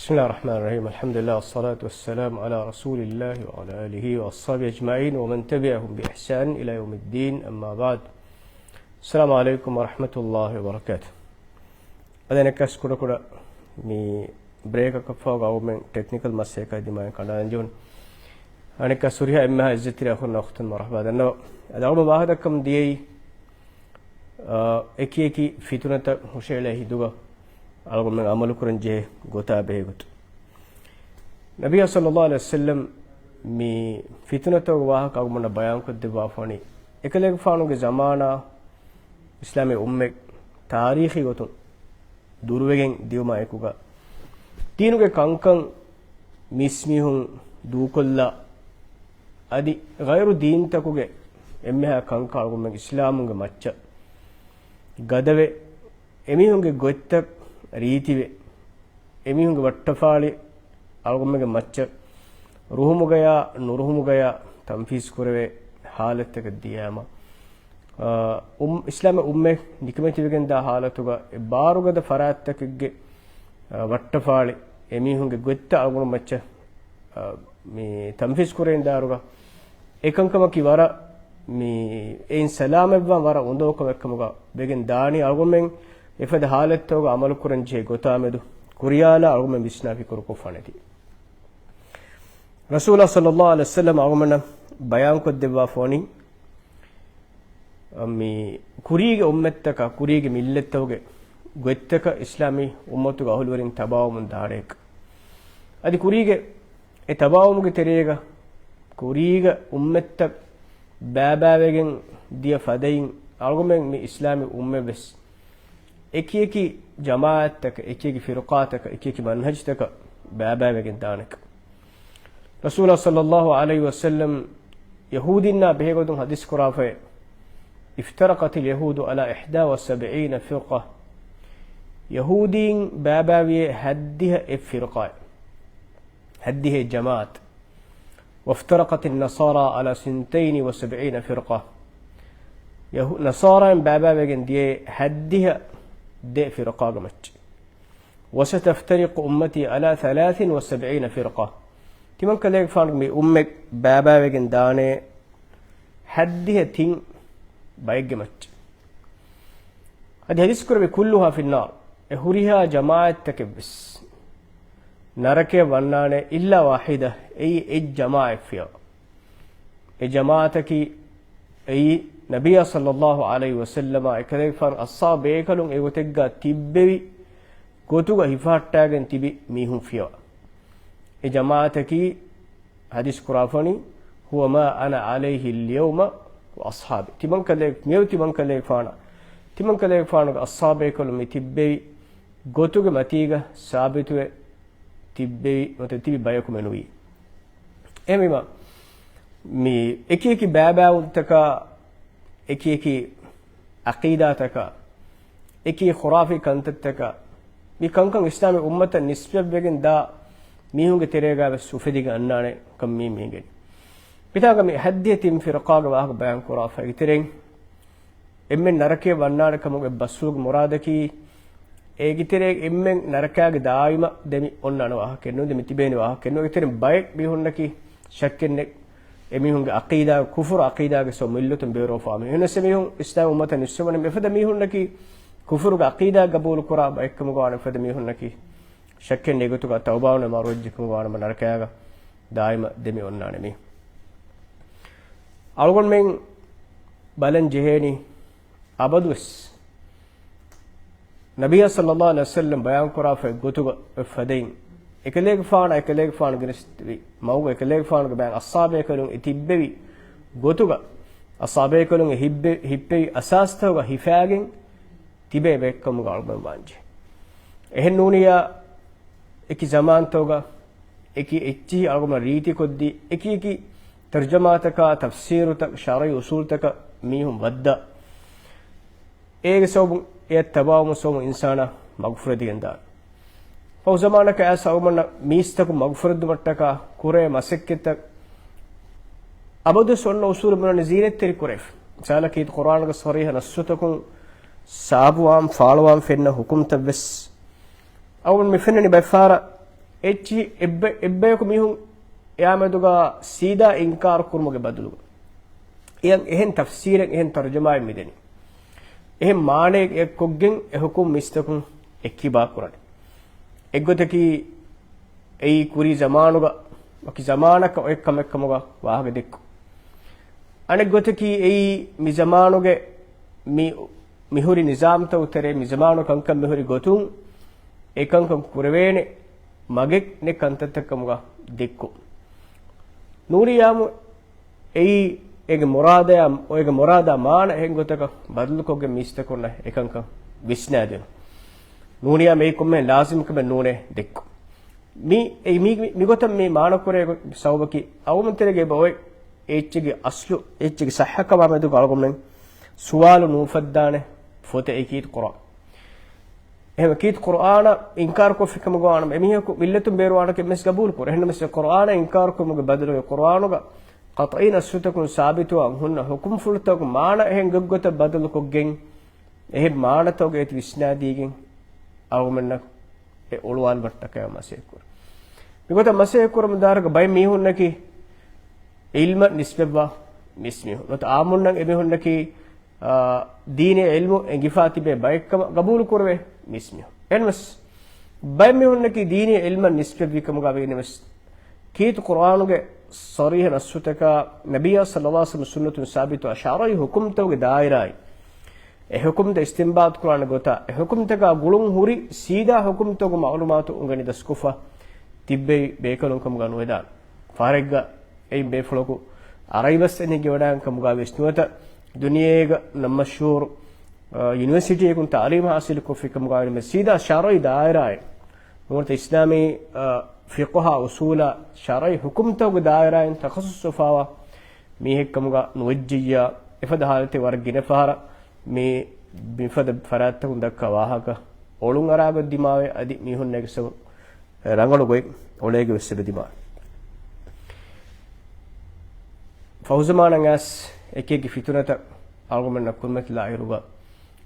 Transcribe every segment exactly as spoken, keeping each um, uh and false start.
بسم الله الرحمن الرحيم. الحمد لله والصلاة والسلام على رسول الله وعلى آله وأصحابه أجمعين ومن تبعهم بإحسان إلى يوم الدين، أما بعد. السلام عليكم ورحمة الله وبركاته. އަދި އަނެއްކާސް ކުޑަކުޑަ މި ބްރޭކަކަށްފަހު ގައުމެން ޓެކްނިކަލް މައްސަލައަކާ ދިމާއިން ކަނޑައަޅަން ޖެހުނު. އަނެއްކާސް ހުރިހާ އެންމެހާ އިއްޒަތްތެރި އަޚުންނާ އުޚްތުން މަރުޙަބާ ދަންނަވަން. އަދި އަޅުގަނޑު ވާހަކަދައްކަމުން ދިޔައީ، އާ، އެކިއެކި ފިތުނަތައް ހުށައެޅޭ ހިނދުގަ އަޅުގަނޑުމެން ޢަމަލުކުރަން ޖެހޭ ގޮތާ ބެހޭ ގޮތުން. ނަބިއްޔާ ޞައްލައްލާހު ޢަލައިހި ވަސައްލަމް މި ފިތުނަތަކުގެ ވާހަކަ އަޅުގަނޑަށް ބަޔާންކޮށްދެއްވާފަވަނީ، އެކަލޭގެފާނުގެ ޒަމާނާ އިސްލާމީ އުއްމަތް ތާރީޚީ ގޮތުން ދުރުވެގެން ދިޔުމާ އެކުގަ، ދީނުގެ ކަންކަން މީސްމީހުން ދޫކޮށްލާ، އަދި ޣައިރު ދީންތަކުގެ އެންމެހާ ކަންކަން އަޅުގަނޑުމެން އިސްލާމުންގެ މައްޗަށް ގަދަވެ، އެމީހުންގެ ގޮތްތައް ރީތިވެ، އެމީހުންގެ ވައްޓަފާޅި އަޅުގަނޑުމެންގެ މައްޗަށް ރުހުމުގަޔާ ނުރުހުމުގަޔާ ތަންފީޒް ކުރެވޭ ހާލަތްތަކަށް ދިޔައިމަ، އާ، އުން-، އިސްލާމީ އުއްމަތް ނިކަމެތިވެގެންދާ ހާލަތުގަ އެ ބާރުގަދަ ފަރާތްތަކެއްގެ، އާ، ވައްޓަފާޅި އެމީހުންގެ ގޮތްތައް އަޅުގަނޑު މައްޗަށް، އާ، މި ތަންފީޒް ކުރެވިންދާއިރުގަ އެކަންކަމަކީ ވަރަށް މި އެއިން ސަލާމަތްވާން ވަރަށް އުނދަގޫ ކަމެއް ކަމުގަ ވެގެން ދާނީ. އަޅުގަނޑުމެން އެފަދަ ހާލަތްތަކުގަ ޢަމަލުކުރަން ޖެހޭ ގޮތާމެދު ކުރިޔާލާ އަޅުގަނޑުމެން ވިސްނާ ފިކުރުކޮށްފާނެތީ. ރަސޫލާ ޞައްލައްލާހު ޢަލައިހި ވަސައްލަމް އަޅުގަނޑަށް ބަޔާންކޮށްދެއްވާފަވަނީ، މި ކުރީގެ އުއްމަތްތަކާ، ކުރީގެ މިއްލަތްތަކުގެ ގޮތްތަކަށް އިސްލާމީ އުއްމަތުގެ އަހުލުވެރިން ތަބާވަމުން ދާނެކަން. އަދި ކުރީގެ އެ ތަބާވުމުގެ ތެރޭގަ ކުރީގަ އުއްމަތްތައް ބައިބައިވެގެން ދިޔަ ފަދައިން އަޅުގަނޑުމެން މި އިސްލާމީ އުއްމަތްވެސް އެކިއެކި ޖަމާޢަތްތަކަށް، އެކިއެކި ފިރުޤާތަކަށް، އެކިއެކި މަންހަޖްތަކަށް ބައިބައިވެގެން ދާނެކަން. ރަސޫލާ ޞައްލައްލާހު ޢަލައިހި ވަސައްލަމް ޔަހޫދީންނާ ބެހޭގޮތުން ޙަދީޘް ކުރާފައި، افترقت اليهود على إحدى وسبعين فرقة. ޔަހޫދީން ބައިބައިވިޔޭ ހައްދިހަ އެއް ފިރުޤާއެއް، ހައްދިހަ އެއް ޖަމާޢަތް. وافترقت النصارى على ثنتين وسبعين فرقة. ޔަހޫ-، ނަޞާރާއިން ބައިބައިވެގެން ދިޔައީ ހައްދިހަ ދެ ފިރުޤާގެ މައްޗަށް. وستفترق أمتي على ثلاث وسبعين فرقة. ތިމަންކަލޭގެފާނުގެ މި އުއްމަތް ބައިބައިވެގެން ދާނެ ހައްދިހަ ތިން ބައެއްގެ މައްޗަށް. އަދި ޙަދީޘް ކުރެއްވި كلها في النار، އެ ހުރިހާ ޖަމާޢަތްތަކެއްވެސް ނަރަކަޔަށް ވަންނާނެ، إلا واحدة، އެއީ އެއް ޖަމާޢަތް ފިޔަވަ. އެ ޖަމާޢަތަކީ އެއީ ނަބިއްޔާ ޞައްލައްލާހު ޢަލައިހި ވަސައްލަމާ އެކަލޭގެފާނު އަޞްޙާބު ބޭކަލުން އެގޮތެއްގަ ތިއްބެވި ގޮތުގަ ހިފަހައްޓާގެން ތިބި މީހުން ފިޔަވަ. އެ ޖަމާޢަތަކީ ޙަދީޘް ކުރާފަނީ، هو ما أنا عليه اليوم وأصحابي. ތިމަންކަލޭ، މިއަދު ތިމަންކަލޭގެފާނާ، ތިމަންކަލޭގެފާނުގެ އަޞްޙާބު ބޭކަލުން މި ތިއްބެވި ގޮތުގެ މަތީގަ ސާބިތުވެ ތިއްބެވި، ނުވަތަ ތިބި ބަޔަކު މެނުވީ. އެހެންވީމަ، މި އެކިއެކި ބައިބައިވުންތަކާ، އެކިއެކި ޢަޤީދާތަކާ، އެކި ޚުރާފީ ކަންތައްތަކާ، މި ކަންކަން އިސްލާމީ އުއްމަތަށް ނިސްބަތްވެގެން ދާ މީހުންގެ ތެރޭގަވެސް އުފެދިގެން އަންނާނެ ކަން މި މި އެނގެނީ. މިތާގަ މި ހައްދިހަ ތިން ފިރުޤާގެ ވާހަކަ ބަޔާން ކުރާފަ އޭގެ ތެރެއިން އެންމެން ނަރަކަޔަށް ވަންނާނެ ކަމުގެ ބަސްފުޅުގެ މުރާދަކީ، އޭގެ ތެރޭ އެންމެން ނަރަކާގެ ދާއިމަށް ދެމި އޮންނާނެ ވާހަކައެއް ނޫން، ދެމި ތިބޭނެ ވާހަކައެއް ނޫން. އޭގެ ތެރެއިން ބައެއް މީހުންނަކީ ޝައްކެއް ނެތް، އެމީހުންގެ ޢަޤީދާ، ކުފުރު ޢަޤީދާގެ ސޯ މިއްލަތުން ބޭރުވެފާ މީހުން. އެހެނަސް އެމީހުން އިސްލާމް އުއްމަތަށް ނިސްބަތްވަނީ އެފަދަ މީހުންނަކީ ކުފުރުގެ ޢަޤީދާ ގަބޫލު ކުރާ ބައެއްކަމުގަ ވާނެ، އެފަދަ މީހުންނަކީ ޝައްކެއް ނެތް ގޮތުގަ ތައުބާވާނެ މަރުވެއްޖެ ކަމުގަ ވާނަމަ ނަރަކާގަ ދާއިމަށް ދެމި އޮންނާނެ މީ. އަޅުގަނޑުމެން ބަލަން ޖެހޭނީ އަބަދުވެސް ނަބިއްޔާ ޞައްލައްލާހު ޢަލައިހި ވަސައްލަމް ބަޔާން ކުރާފައި ގޮތުގަ އޮތް ފަދައިން، އެކަލޭގެފާނާ އެކަލޭގެފާނު ގެނެސްދެވި މަގުގަ އެކަލޭގެފާނުގެ ބައިން އަޞްޙާބު ބޭކަލުން އެ ތިއްބެވި ގޮތުގަ، އަޞްޙާބު ބޭކަލުން އެ ހިއްބެ-، ހިއްޕެވި އަސާސްތަކުގަ ހިފާގެން ތިބޭ ބައެއްކަމުގަ އަޅުގަނޑު ވާންޖެ. އެހެން ނޫނިއްޔާ، އެކި ޒަމާންތަކުގަ އެކި އެއްޗިހި އަޅުގަނޑު ރީތިކޮށްދީ، އެކި އެކި ތަރުޖަމާތަކާ، ތަފްސީރުތައް، ޝަރުޢީ އުޞޫލުތަކަށް މީހުން ވައްދާ، އޭގެ ސަބަބުން އެއަށް ތަބާވުމުން ސަބަބުން އިންސާނާ މަގުފުރެދިގެންދާނެ. ފަހު ޒަމާނަކަށް އައިސް އަޅުގަނޑަށް މީސްތަކުން މަގުފުރެދުމަށްޓަކާ ކުރޭ މަސައްކަތްތައް އަބަދުވެސް އޮންނަ އުޞޫލު ބުނަނީ ޒީނަތްތެރި ކުރެވިފަ. މިސާލަކީ ޤުރްއާނުގެ ޞަރީޙަ ނައްޞުތަކުން ސާބުވާން ފާޅުވާން ފެންނަ ޙުކުމްތައްވެސް އަޅުގަނޑު މި ފެންނަނީ ބައެއްފަހަރަށް އެއްޗިހި އެއްބަ-، އެއްބަޔަކު މީހުން އެއާމެދުގަ ސީދާ އިންކާރު ކުރުމުގެ ބަދަލުގަ، އެޔަން އެހެން ތަފްސީރެއް އެހެން ތަރުޖަމާއެއް މިދެނީ. އެހެން މާނައެއް އެއްކޮށްގެން އެ ހުކުމް މީސްތަކުން އެއްކިބާ ކުރަނީ. އެއްގޮތަކީ އެއީ ކުރީ ޒަމާނުގަ ވަކި ޒަމާނަކަށް އޮތް ކަމެއްކަމުގަ ވާހަކަ ދެއްކު. އަނެއްގޮތަކީ އެއީ މި ޒަމާނުގެ މި، މިހުރި ނިޒާމްތައް ތެރޭ މި ޒަމާނު ކަންކަން މިހުރި ގޮތުން އެ ކަންކަން ކުރެވޭނެ މަގެއް ނެތް ކަންތައްތައްކަމުގަ ދެއްކު. ނޫނީ ޔާމު އެއީ އޭގެ މުރާދަޔާ، އޭގެ މުރާދާ މާނަ އެހެން ގޮތަކަށް ބަދަލުކޮށްގެން މީސްތަކުންނަށް އެކަންކަން ވިސްނާދޭން. ނޫނިޔާ މެއި ކޮންމެ ލާޒިމްކަމެއް ނޫނޭ ދެއްކު. މި، އެ، މި، މި، މިގޮތަށް މި މާނަކުރޭ ސަބަބަކީ އަވަމުންތެރޭގެ އެބައޮތް އެއްޗެއްގެ އަސްލު، އެއްޗެއްގެ ސައްހަކަމާ މެދުގަ އަޅުގަނޑުމެން ސުވާލު ނުއުފައްދާނެ ފޮތެއް އެކީ ކުރާން. އެހެން ކީރިތި ޤުރުއާނަށް އިންކާރު ކޮށްފިކަމުގަ ވާނަމަ، އެމީހަކު މިއްލަތުން ބޭރުވާނެކަން މިސް ގަބޫލު ކުރޭ. އެހެންނަމަވެސް އެ ޤުރުއާނަށް އިންކާރު ކުރުމުގެ ބަދަލުގަ ޤުރުއާނުގަ ޤަޠްޢީ ނައްޞުތަކުން ސާބިތުވާން ހުންނަ ޙުކުމްފުޅުތަކު މާނަ އެހެން ގޮތްގޮތަށް ބަދަލުކޮށްގެން، އެހެން މާނަތަކުގެ އެތި ވިސްނާދީގެން އަޅުގަނޑުމެންނަށް އެ އޮޅުވާލުމަށްޓަކައި މަސައްކަތް ކުރޭ. މިގޮތަށް މަސައްކަތް ކުރަމުން ދާއިރުގަ ބައެއް މީހުންނަކީ ޢިލްމަށް ނިސްބަތްވާ މީސްމީހުން. ނުވަތަ ޢާއްމުންނަށް އެމީހުންނަކީ އާ، ދީނީ ޢިލްމު އެނގިފާ ތިބޭ ބައެއްކަމަށް ގަބޫލު ކުރެވޭ މީސްމީހުން. އެހެންވެސް، ބައެއް މީހުންނަކީ ދީނީ ޢިލްމަށް ނިސްބަތްވި ކަމުގަ ވީނަމަވެސް، ކީރިތި ޤުރުއާނުގެ ޞަރީޙަ ނައްޞުތަކާ، ނަބިއްޔާ ޞައްލައްލާހު ޢަލައިހި ވަސައްލަމަ ސުންނަތުން ސާބިތުވާ ޝަރުޢީ ޙުކުމްތަކުގެ ދާއިރާއިން، އެ ޙުކުމްތައް އިސްތިންބާޠު ކުރާނެ ގޮތާ، އެ ޙުކުމްތަކާ ގުޅުން ހުރި ސީދާ ޙުކުމްތަކުގެ މަޢުލޫމާތު އުނގެނި ދަސްކޮށްފަ ތިއްބެވި ބޭކަލުން ކަމުގަ ނުވެދާނެ. ފަހަރެއްގަ އެއިން ބޭފުޅަކު އަރަބި ބަސް އެނގިގެން ވަޑައިގެން ކަމުގަ ވިޔަސް ނުވަތަ ދުނިޔޭގަ ނަން މަޝްހޫރު، އާ، ޔުނިވަރސިޓީއަކުން ތަޢުލީމު ޙާޞިލު ކޮށްފި ކަމުގަ ވީނަމަ ސީދާ ޝަރުޢީ ދާއިރާއިން ނުވަތަ އިސްލާމީ، އާ، ފިޤުހާ އުޞޫލާ ޝަރުޢީ ޙުކުމްތަކުގެ ދާއިރާއިން ތަޚައްޞުޞް އުފާވާ މީހެއްކަމުގަ ނުވެއްޖިއްޔާ، އެފަދަ ޙާލަތެއް ވަރަށް ގިނަ ފަހަރަށް މި މިފަދަ ފަރާތްތަކުން ދައްކާ ވާހަކަ އޮޅުން އަރާގޮތް ދިމާވޭ، އަދި މީހުންނޭގެ ސަބަބުން ރަނގަޅު ގޮތް އޮޅޭގެ ވެސް އެބަ ދިމާވޭ. ފަހުޒަމާނަށް އައިސް އެކިއެކި ފިތުނަތައް އަޅުގަނޑުމެންނަށް ކުރިމަތިލާ އިރުގަ،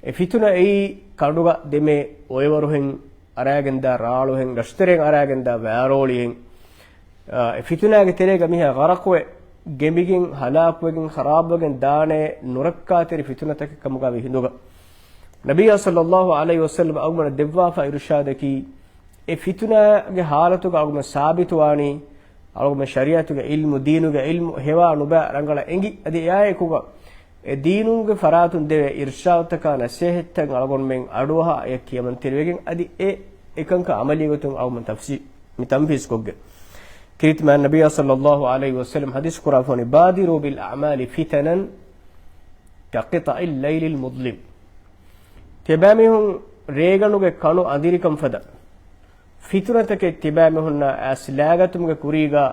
އެ ފިތުނަ އެއީ ކަނޑުގަ ދެމޭ އޮއެވަރުހެން އަރާގެންދާ ރާޅުހެން، ރަށުތެރެއިން އަރާގެންދާ ވާރޯޅިހެން، އާ، އެ ފިތުނާގެ ތެރޭގަ މީހާ ޣަރަޤުވެ، ގެނބިގެން، ހަލާކުވެގެން، ޚަރާބުވެގެން ދާނެ ނުރައްކާތެރި ފިތުނަތަކެއް ކަމުގަ ވި ހިނދުގަ، ނަބިއްޔާ ޞައްލައްލާހު ޢަލައިހި ވަސައްލަމަ އަޅުގަނޑަށް ދެއްވާފަ އިރުޝާދަކީ، އެ ފިތުނާގެ ޙާލަތުގަ އަޅުގަނޑު ސާބިތުވާނީ، އަޅުގަނޑު ޝަރީޢަތުގެ ޢިލްމު، ދީނުގެ ޢިލްމު ހެވާ ނުބައި ރަނގަޅަށް އެނގި، އަދި އެއާއެކުގަ އެ ދީނުގެ ފަރާތުން ދެވޭ އިރްޝާދުތަކާ ނަޞޭޙަތްތައް އަޅުގަނޑުމެން އަޑުއަހާ އެޔަށް ކިޔަމަންތެރިވެގެން، އަދި އެ އެކަންކަން ޢަމަލީ ގޮތުން އަޅުގަނޑު ތަފްސީ-، މި ތަންފީޒުކޮށްގެން. ކީރިތި މާތް ނަބިއްޔާ ޞައްލައްލާހު ޢަލައިހި ވަސައްލަމަ ޙަދީޘް ކުރާފަ ވަނީ، "بادروا بالأعمال فتنا كقطع الليل المظلم." ތިބާމީހުން ރޭގަނޑުގެ ކަނު އަނދިރިކަން ފަދަ ފިތުނަތަކެއް ތިބާމީހުންނާ އައިސް ލާގަތުމުގެ ކުރީގަ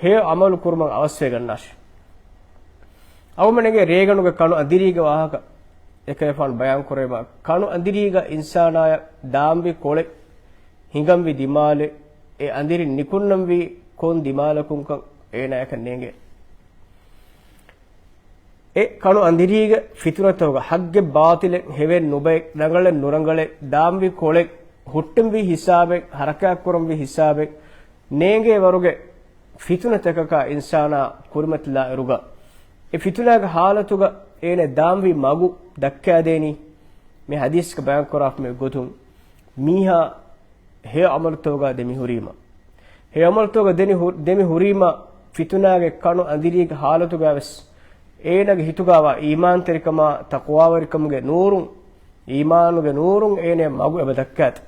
ހެޔޮ ޢަމަލު ކުރުމަށް އަވަސްވެގަންނާށި. އަޅުގަނޑުމެންގެ ރޭގަނޑުގެ ކަނު އަނދިރީގެ ވާހަކަ އެކަލޭގެފާނު ބަޔާން ކުރެވުމަށް، ކަނު އަނދިރީގަ އިންސާނާޔަށް ދާންވި ކޮޅެއް، ހިނގަންވި ދިމާލެއް، އެ އަނދިރި ނިކުންނަންވީ ކޮން ދިމާލަކުންކަން އޭނާޔަކަށް ނޭނގޭ. އެ ކަނު އަނދިރީގެ ފިތުނަތަކުގަ ޙައްޤެއް ބާޠިލެއް، ހެވެއް ނުބައެއް، ރަނގަޅެއް ނުރަނގަޅެއް، ދާންވި ކޮޅެއް، ހުއްޓެންވީ ހިސާބެއް، ޙަރަކާތްކުރަންވީ ހިސާބެއް ނޭނގޭ ވަރުގެ ފިތުނަތަކަކާ އިންސާނާ ކުރިމަތިލާ އިރުގަ، އެ ފިތުނާގެ ޙާލަތުގަ އޭނަ ދާންވީ މަގު ދައްކާދޭނީ، މި ޙަދީޘްގަ ބަޔާންކުރާފަ މި ގޮތުން މީހާ ހެޔޮ ޢަމަލުތަކުގަ ދެމި ހުރީމަ، ހެޔޮ ޢަމަލުތަކުގަ ދެނި ހު-، ދެމި ހުރީމަ، ފިތުނާގެ ކަނު އަނދިރީގެ ޙާލަތުގަވެސް އޭނާގެ ހިތުގަވާ އީމާންތެރިކަމާ ތަޤްވާވެރިކަމުގެ ނޫރުން، އީމާނުގެ ނޫރުން އޭނާ މަގު އެބަ ދައްކާތި.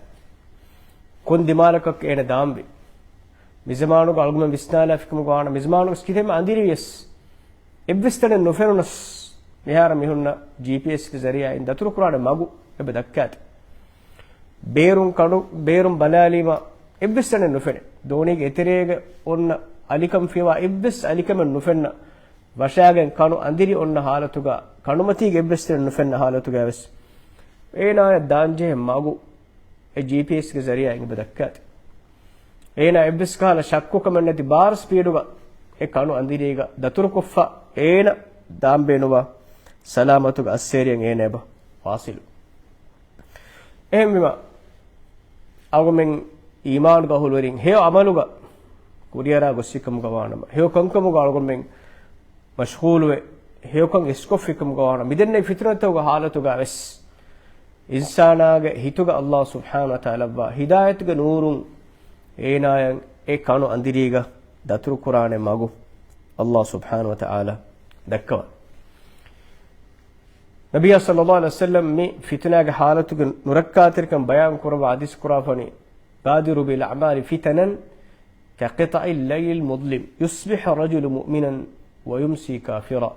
ކޮން ދިމާލަކަށް އޭނަ ދާންވީ؟ މިޒަމާނުގަ އަޅުގަނޑުމެން ވިސްނާލާފިކަމުގަ ވާނަމަ، މިޒަމާނުގަ ކިތަންމެ އަނދިރިވިޔަސް، އެއްވެސް ތަނެއް ނުފެނުނަސް، މިހާރު މިހުންނަ ޖީޕީއެސްގެ ޒަރީޢާއިން ދަތުރުކުރާނެ މަގު އެބަ ދައްކާތި. ބޭރުން ކަނޑު، ބޭރުން ބަލާލީމަ، އެއްވެސް ތަނެއް ނުފެނޭ. ދޯނީގެ އެތެރޭގަ އޮންނަ އަލިކަން ފިޔަވާ އެއްވެސް އަލިކަމެއް ނުފެންނަ، ވަށާގެން ކަނު އަނދިރި އޮންނަ ޙާލަތުގަ، ކަނޑުމަތީގެ އެއްވެސް ތަނެއް ނުފެންނަ ޙާލަތުގަވެސް، އޭނާޔަށް ދާންޖެހޭ މަގު އެ ޖީޕީއެސްގެ ޒަރީޢާއިން އެބަ ދައްކާތި. އޭނާ އެއްވެސް ކަހަލަ ޝައްކުކަމެއް ނެތި ބާރު ސްޕީޑުގަ އެ ކަނު އަނދިރީގަ ދަތުރުކޮށްފަ، އޭނަ ދާން ބޭނުންވާ ސަލާމަތުގެ އައްސޭރިއަށް އޭނަ އެބަ ވާސިލު. އެހެންވީމަ، އަޅުގަނޑުމެން އީމާނުގެ އަހުލުވެރިން ހެޔޮ ޢަމަލުގަ ކުރިއަރާ ގޮއްސިކަމުގަ ވާނަމަ، ހެޔޮ ކަންކަމުގަ އަޅުގަނޑުމެން މަޝްޣޫލުވެ، ހެޔޮކަން އެސްކޮށްފިކަމުގަ ވާނަމަ، މިދެންނެވި ފިތުނަތަކުގެ ޙާލަތުގަ ވެސް، އިންސާނާގެ ހިތުގަ ﷲ ސުބްޙާނަހޫ ވަތަޢާލާ ވާ ހިދާޔަތުގެ ނޫރުން އޭނާޔަށް އެ ކަނު އަނދިރީގަ ދަތުރުކުރާނެ މަގު ﷲ ސުބްޙާނަހޫ ވަތަޢާލާ ދައްކަވާ. ނަބިއްޔާ ޞައްލައްލާހު ޢަލައިހި ވަސައްލަމް މި ފިތުނާގެ ޙާލަތުގެ ނުރައްކާތެރިކަން ބަޔާން ކުރައްވާ ޙަދީޘް ކުރާފަނީ، بادروا بالأعمال فتنا كقطع الليل المظلم يصبح الرجل مؤمنا ويمسي كافرا.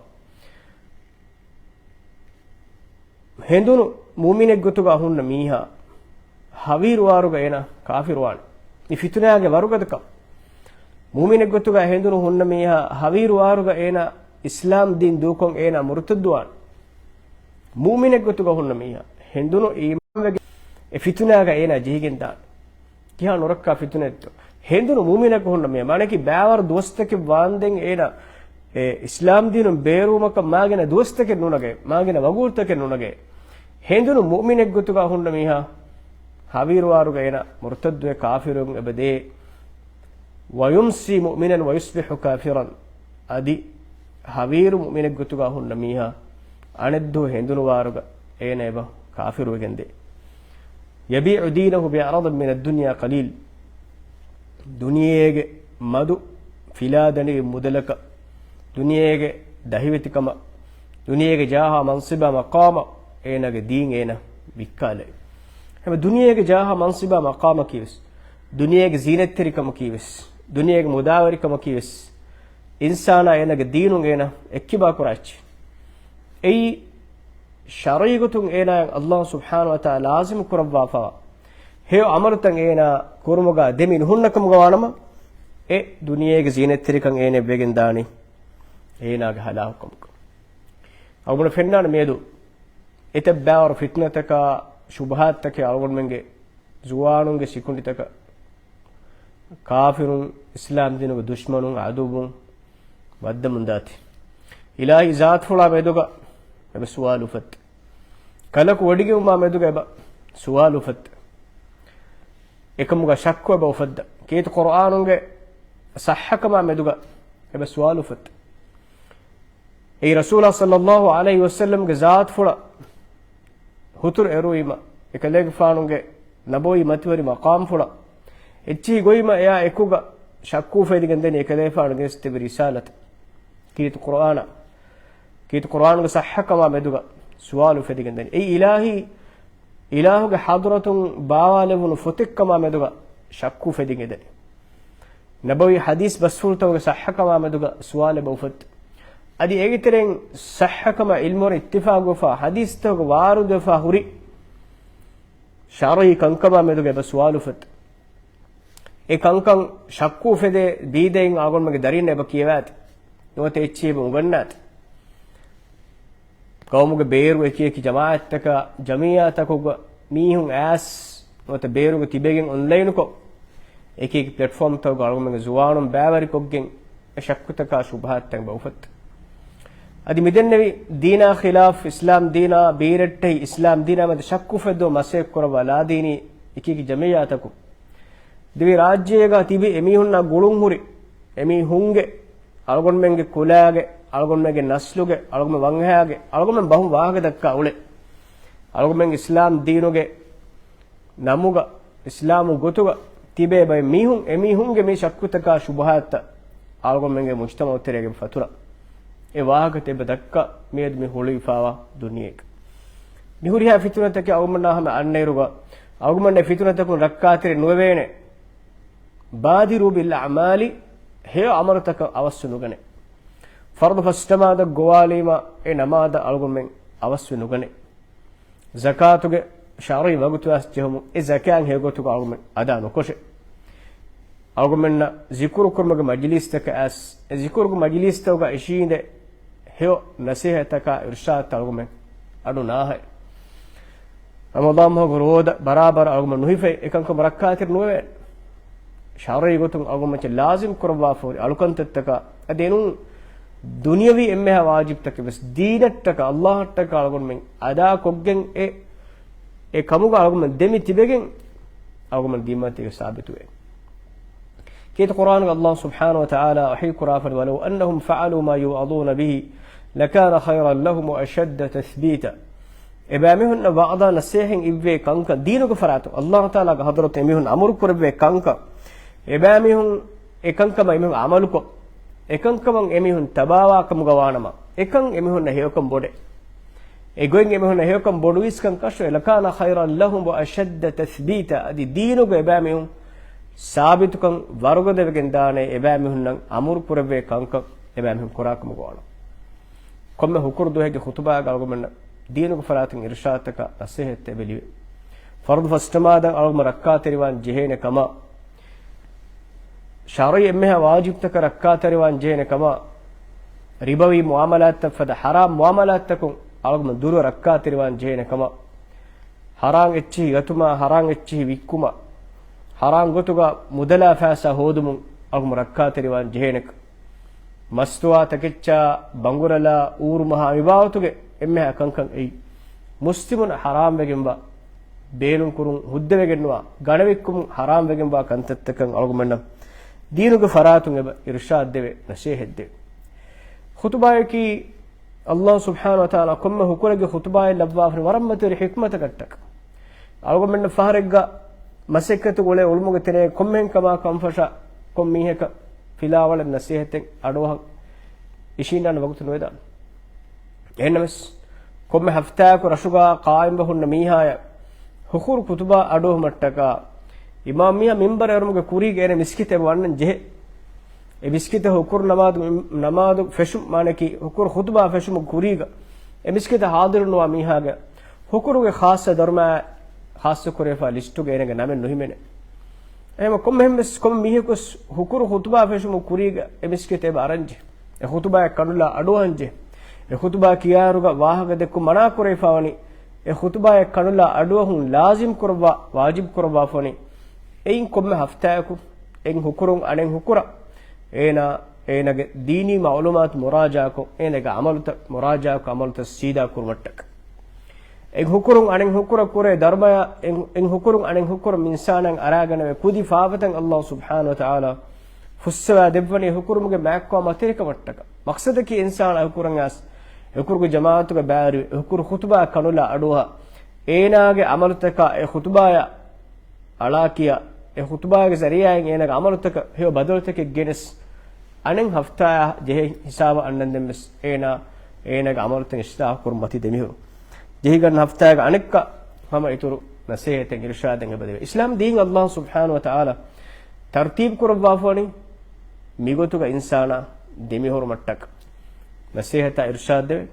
ހެނދުނު މުއުމިނެއްގޮތުގަ ހުންނަ މީހާ ހަވީރުވާރުގަ އޭނާ ކާފިރުވާނެ. މި ފިތުނާގެ ވަރުގަދަކަން. މުއުމިނެއްގޮތުގަ ހެނދުނު ހުންނަ މީހާ ހަވީރުވާރުގަ އޭނާ އިސްލާމް ދީން ދޫކޮށް އޭނާ މުރުތައްދުވާނެ. މުއުމިނެއްގޮތުގަ ހުންނަ މީހާ ހެނދުނު އީމާންވެގެން އެ ފިތުނާގަ އޭނާ ޖެހިގެން ދާނެ. ކިހާ ނުރައްކާ ފިތުނައެއްތޯ؟ ހެނދުނު މުއުމިނަކު ހުންނަ މީހާ، މާނައަކީ ބައިވަރު ދުވަސްތަކެއް ވާންދެން އޭނާ އެ އިސްލާމް ދީނުން ބޭރުވުމަކަށް މާގިނަ ދުވަސްތަކެއް ނުނަގޭ، މާގިނަ ވަގުތުތަކެއް ނުނަގޭ. ހެނދުނު މުއުމިނެއްގޮތުގަ ހުންނަ މީހާ ހަވީރުވާރުގަ އޭނާ މުރުތައްދުވެ ކާފިރުވެގެން އެބަދޭ. ويمسي مؤمنا ويصبح كافرا. އަދި ހަވީރު މުއުމިނެއްގޮތުގަ ހުންނަ މީހާ އަނެއްދުވަހު ހެނދުނުވާރުގަ އޭނަ އެބަ ކާފިރުވެގެންދޭ. يبيع دينه بعرض من الدنيا قليل. ދުނިޔޭގެ މަދު ފިލާދަނޑި މުދަލަކަށް، ދުނިޔޭގެ ދަހިވެތިކަމަށް، ދުނިޔޭގެ ޖާހާ މަންސިބާ މަޤާމަށް އޭނާގެ ދީން އޭނަ ވިއްކާލޭ. ހަމަ ދުނިޔޭގެ ޖާހާ މަންސިބާ މަޤާމަކީވެސް، ދުނިޔޭގެ ޒީނަތްތެރިކަމަކީވެސް، ދުނިޔޭގެ މުދާވެރިކަމަކީވެސް، އިންސާނާ އޭނާގެ ދީނުން އޭނާ އެއްކިބާ ކުރާ އެއްޗެއް. އެއީ، ޝަރުޢީ ގޮތުން އޭނާއަށް ﷲ ސުބްޙާނަހޫ ވަތަޢާލާ ލާޒިމް ކުރައްވާފަވާ ހެޔޮ ޢަމަލުތައް އޭނާ ކުރުމުގަ ދެމި ނުހުންނަކަމުގަ ވާނަމަ، އެ ދުނިޔޭގެ ޒީނަތްތެރިކަން އޭނަ ވެގެން ދާނީ އޭނާގެ ހަލާކުކަމުގަ. އަޅުގަނޑު ފެންނާނެ މިއަދު އެތައް ބައިވަރު ފިތުނަތަކާ، ޝުބުހާތްތަކެއް އަޅުގަނޑުމެންގެ ޒުވާނުންގެ ސިކުނޑިތަކަށް ކާފިރުން، އިސްލާމްދީނުގެ ދުޝްމަނުން، ޢަދުއްވުން ވައްދަމުންދާތީ. އިލާހީ ޒާތުފުޅާ މެދުގަ އެބަ ސުވާލު އުފައްދޭ. ކަލަކު ވޮޑިގެންވުމާ މެދުގަ އެބަ ސުވާލު އުފައްދޭ. އެކަމުގަ ޝައްކު އެބަ އުފައްދާ. ކީރިތި ޤުރުއާނުގެ ޞައްޙަކަމާ މެދުގަ އެބަ ސުވާލު އުފައްދޭ. އެއީ ރަސޫލާ ޞައްލައްލާހު ޢަލައިހި ވަސައްލަމްގެ ޒާތުފުޅަށް ހުތުރު އެރުވީމަ، އެކަލޭގެފާނުގެ ނަބަވީ މަތިވެރި މަޤާމްފުޅަށް އެއްޗިހި ގޮވީމަ، އެއާ އެކުގަ ޝައްކު އުފެދިގެން ދަނީ އެކަލޭގެފާނު ގެނެސްދެއްވި ރިސާލަތަށް، ކީރިތި ޤުރުއާނަށް، ކީރިތި ޤުރުއާނުގެ ޞައްޙަކަމާ މެދުގަ ސުވާލު އުފެދިގެން ދަނީ. އެއީ އިލާހީ، އިލާހުގެ ޙަޟްރަތުން ބާވާލެވުނު ފޮތެއްކަމާ މެދުގަ ޝައްކު އުފެދިގެން ދަނީ. ނަބަވީ ޙަދީޘް ބަސްފުޅުތަކުގެ ޞައްޙަކަމާ މެދުގަ ސުވާލެއް އެބަ އުފައްދޭ. އަދި އޭގެ ތެރެއިން ޞައްޙަކަމަށް ޢިލްމުވެރިން އިއްތިފާޤުވެފާ، ޙަދީޘްތަކުގަ ވާރިދުވެފާ ހުރި ޝަރުޢީ ކަންކަމާ މެދުގަ އެބަ ސުވާލު އުފައްދޭ. އެ ކަންކަން ޝައްކު އުފެދޭ ބީދައިން އަޅުގަނޑުމެންގެ ދަރީންނަށް އެބަ ކިޔަވާތި. ނުވަތަ އެއްޗެއް އެބަ އުނގަންނާތި. ޤައުމުގެ ބޭރު އެކި އެކި ޖަމާޢަތްތަކާ، ޖަމިއްޔާތަކުގަ މީހުން އައިސް ނުވަތަ ބޭރުގަ ތިބެގެން އޮންލައިނުކޮށް، އެކި އެކި ޕްލެޓްފޯމްތަކުގަ އަޅުގަނޑުމެންގެ ޒުވާނުން ބައިވެރިކޮށްގެން އެ ޝައްކުތަކާ ޝުބުހާތްތައް އެބަ އުފައްދޭ. އަދި މިދެންނެވި ދީނާ ޚިލާފް، އިސްލާމް ދީނާ ބީރައްޓެހި، އިސްލާމް ދީނާ މެދު ޝައްކު އުފެއްދުމަށް މަސައްކަތް ކުރައްވާ ލާދީނީ އެކި އެކި ޖަމިއްޔާތަކުން، ދިވެހިރާއްޖޭގަ ތިބި އެމީހުންނާ ގުޅުންހުރި އެމީހުންގެ، އަޅުގަނޑުމެންގެ ކުލާގެ، އަޅުގަނޑުމެންގެ ނަސްލުގެ، އަޅުގަނޑުމެން ވަންހައިގެ، އަޅުގަނޑުމެން ބަހުން ވާހަކަ ދައްކާ އުޅޭ، އަޅުގަނޑުމެން އިސްލާމް ދީނުގެ ނަމުގަ، އިސްލާމު ގޮތުގަ ތިބޭ ބައެއް މީހުން، އެމީހުންގެ މި ޝައްކުތަކާ ޝުބުހާތްތައް އަޅުގަނޑުމެންގެ މުޖްތަމަޢު ތެރޭގަ ފަތުރަ. އެ ވާހަކަތައް އެބަ ދައްކާ މިއަދު މި ހުޅުވިފާވާ ދުނިޔޭގަ. މި ހުރިހާ ފިތުނަތަކެއް އަޅުގަނޑާ ހަމަ އަންނައިރުގަ، އަޅުގަނޑުމެން އެ ފިތުނަތަކުން ރައްކާތެރި ނުވެވޭނެ. بادروا بالأعمال، ހެޔޮ ޢަމަލުތަކަށް އަވަސްވެ ނުގަނޭ. ފަރުޟު ފަސް ނަމާދަށް ގޮވާލީމަ، އެ ނަމާދަށް އަޅުގަނޑުމެން އަވަސްވެ ނުގަނޭ. ޒަކާތުގެ ޝަރުޢީ ވަގުތު އައިސް ޖެހުމުން އެ ޒަކާތް ހެޔޮގޮތުގަ އަޅުގަނޑުމެން އަދާ ނުކޮށޭ. އަޅުގަނޑުމެންނަށް ޒިކުރު ކުރުމުގެ މަޖިލީސްތަކަށް އައިސް، އެ ޒިކުރުގެ މަޖިލީސްތަކުގަ އިށީނދެ ހެޔޮ ނަސޭހަތަކާ އިރުޝާދުތައް އަޅުގަނޑުމެން އަޑު ނާހައެއް. ރަމަޟާން މަހުގެ ރޯދަ ބަރާބަރަށް އަޅުގަނޑުމެން ނުހިފައި، އެކަންކަމަށް ރައްކާތެރި ނުވެވޭނެ. ޝަރުޢީ ގޮތުން އަޅުގަނޑުމެން ލާޒިމް ކުރައްވާފަ ހުރި އަޅުކަންތައްތަކާ އަދި އެނޫން ދުނިޔަވީ އެންމެހާ ވާޖިބްތަކެއް ވެސް ދީނަށްޓަކާ، ﷲ އަށްޓަކާ އަޅުގަނޑުމެން އަދާކޮށްގެން އެ، އެ ކަމުގަ އަޅުގަނޑުމެން ދެމި ތިބެގެން އަޅުގަނޑު ދީމަތީގަ ސާބިތުވޭ. ކީރިތި ޤުރްއާނުގަ ﷲ ސުބްޙާނަހޫ ވަތަޢާލާ ވަޙީ ކުރާފަނި، "ولو أنهم فعلوا ما يوعظون به لكان خيرا لهم وأشد تثبيتا." އެބައިމީހުންނަށް ވަޢުދާ ނަޞޭޙަތް އިއްވޭ ކަންކަން، ދީނުގެ ފަރާތުން ﷲ ތަޢާލާގެ ޙަޟްރަތު އެމީހުން އަމުރު ކުރެއްވޭ ކަންކަން، އެބައިމީހުން އެ ކަންކަމަށް އެމީހުން ޢަމަލުކޮށް، އެކަންކަމަށް އެމީހުން ތަބާވާ ކަމުގަ ވާނަމަ، އެކަން އެމީހުންނަށް ހެޔޮކަން ބޮޑޭ. އެ ގޮތް އެމީހުންނަށް ހެޔޮކަން ބޮޑުވީސްކަން ކަށުވޭ، لكان خيرا لهم وأشد تثبيتا، އަދި ދީނުގަ އެބައިމީހުން ސާބިތުކަން ވަރުގަދަވެގެން ދާނެ، އެބައިމީހުންނަށް އަމުރު ކުރެއްވޭ ކަންކަން އެބައިމީހުން ކުރާ ކަމުގަ ވާނަމަ. ކޮންމެ ހުކުރު ދުވަހެއްގެ ޚުޠުބާގަ އަޅުގަނޑުމެންނަށް ދީނުގެ ފަރާތުން އިރުޝާދުތަކާ ނަޞޭޙަތްތައް އެބަ ލިބޭ. ފަރުޟު ފަސް ނަމާދަށް އަޅުގަނޑު ރައްކާތެރިވާން ޖެހޭނެ ކަމަށް، ޝަރުޢީ އެންމެހާ ވާޖިބުތަކަށް ރައްކާތެރިވާން ޖެހޭނެ ކަމަށް، ރިބަވީ މުޢާމަލާތްތައް ފަދަ ޙަރާމް މުޢާމަލާތްތަކުން އަޅުގަނޑު ދުރު ރައްކާތެރިވާން ޖެހޭނެ ކަމަށް، ޙަރާމް އެއްޗިހި ގަތުމާ، ޙަރާމް އެއްޗިހި ވިއްކުމަށް، ޙަރާމް ގޮތުގަ މުދަލާ ފައިސާ ހޯދުމުން އަޅުގަނޑު ރައްކާތެރިވާން ޖެހޭނެ ކަމަށް، މަސްތުވާ ތަކެއްޗާ، ބަނގުރަލާ، އޫރު މަހާ މި ބާވަތުގެ އެންމެހާ ކަންކަން އެއީ، މުސްލިމުން ޙަރާމްވެގެންވާ، ބޭނުންކުރުން ހުއްދަވެގެންވާ، ގަނެވިއްކުމުން ޙަރާމްވެގެންވާ ކަންތައްތަކަށް އަޅުގަނޑުމެންނަށް ދީނުގެ ފަރާތުން އެބަ އިރުޝާދު ދެވޭ، ނަޞޭޙަތް ދެވޭ. ޚުޠުބާއަކީ ﷲ ސުބްޙާނަހޫ ވަތަޢާލާ ކޮންމެ ހުކުރެއްގެ ޚުޠުބާއެއް ލައްވާފަނި ވަރަށް މަތިވެރި ޙިކްމަތަކަށްޓަކަ. އަޅުގަނޑުމެންނަށް ފަހަރެއްގަ މަސައްކަތު ގުޅޭ އުޅުމުގެ ތެރޭ ކޮންމެހެން ކަމާ ކަންފަށާ ކޮން މީހަކަށް ފިލާވަޅެއް ނަޞޭޙަތެއް އަޑުއަހަން އިށީންނާނެ ވަގުތު ނުވެދާނެ. އެހެންނަމަވެސް، ކޮންމެ ހަފްތާއަކު ރަށުގަ ޤާއިމްވެ ހުންނަ މީހާޔަށް ހުކުރު ޚުޠުބާ އަޑުއަހުމަށްޓަކާ، އިމާމް މީހާ މިންބަރަށް އެރުމުގެ ކުރީގަ އޭނަ މިސްކިތަށް އެބަ ވަންނަން ޖެހޭ. އެ މިސްކިތަށް ހުކުރު ނަމާދު، ނަމާދު ފެށުން، މާނަކީ ހުކުރު ޚުޠުބާ ފެށުމުގެ ކުރީގަ އެ މިސްކިތަށް ޙާޟިރުނުވާ މީހާގެ ހުކުރުގެ ޚާއްޞަ ދަރުމަޔާ ޚާއްޞަކުރެވިފާ ލިސްޓުގަ އޭނަގެ ނަމެއް ނުހިމެނޭ. އެހެންވެ ކޮންމެހެންވެސް ކޮންމެ މީހަކުވެސް ހުކުރު ޚުޠުބާ ފެށުމުގެ ކުރީގަ އެ މިސްކިތަށް އެބަ އަރަންޖެ. އެ ޚުޠުބާއަށް ކަނުލާ އަޑުއަހަންޖެ. އެ ޚުޠުބާ ކިޔާއިރުގަ ވާހަކަ ދެއްކުން މަނާ ކުރެވިފާވަނީ. އެ ޚުޠުބާއަށް ކަނުލާ އަޑުއަހުން ލާޒިމް ކުރައްވާ، ވާޖިބް ކުރައްވާފަވަނީ. އެއިން ކޮންމެ ހަފްތާއަކު އެއް ހުކުރުން އަނެއް ހުކުރަށް އޭނާ، އޭނާގެ ދީނީ މަޢުލޫމާތު މުރާޖަޢާކޮށް، އޭނާގެ ޢަމަލުތައް މުރާޖަޢާކޮށް، ޢަމަލުތައް ސީދާ ކުރުމަށްޓަކަ. އެއް ހުކުރުން އަނެއް ހުކުރަށް ކުރޭ ދަރުމަޔާ، އެއް، އެއް ހުކުރުން އަނެއް ހުކުރަށް މި އިންސާނާ އަރާގަނެވޭ ކުދި ފާފަތައް ﷲ ސުބްޙާނަހޫ ވަތަޢާލާ ފުއްސަވާ ދެއްވަނީ ހުކުރުމުގެ މާތްކޮޅާ މަތިވެރިކަމަށްޓަކަ. މަޤްޞަދަކީ އިންސާނާ ހުކުރަން އައިސް ހުކުރުގެ ޖަމާޢަތުގަ ބައިވެރިވެ، ހުކުރު ޚުޠުބާ ކަނުލާ އަޑުއަހާ، އޭނާގެ ޢަމަލުތަކާ އެ ޚުޠުބާޔަށް އަޅާކިޔާ، އެ ޚުޠުބާގެ ޒަރީޢާއިން އޭނާގެ ޢަމަލުތަކަށް ހެޔޮ ބަދަލުތަކެއް ގެނެސް، އަނެއް ހަފްތާއާ ޖެހޭ ހިސާބަށް އަންނަންދެން ވެސް އޭނާ، އޭނާގެ ޢަމަލުތައް އިޞްލާޙު ކުރުން މަތީ ދެމިހުރު. ޖެހިގަންނަ ހަފްތާގެ އަނެއްކާ ހަމަ އިތުރު ނަޞޭޙަތެއް އިރުޝާދެއް އެބަދެވޭ. އިސްލާމް ދީން ﷲ ސުބްޙާނަހޫ ވަތަޢާލާ ތަރުތީބު ކުރައްވާފަވަނީ މިގޮތުގަ އިންސާނާ ދެމިހުރުމަށްޓަކަ. ނަޞޭޙަތާ އިރުޝާދް ދެވޭ،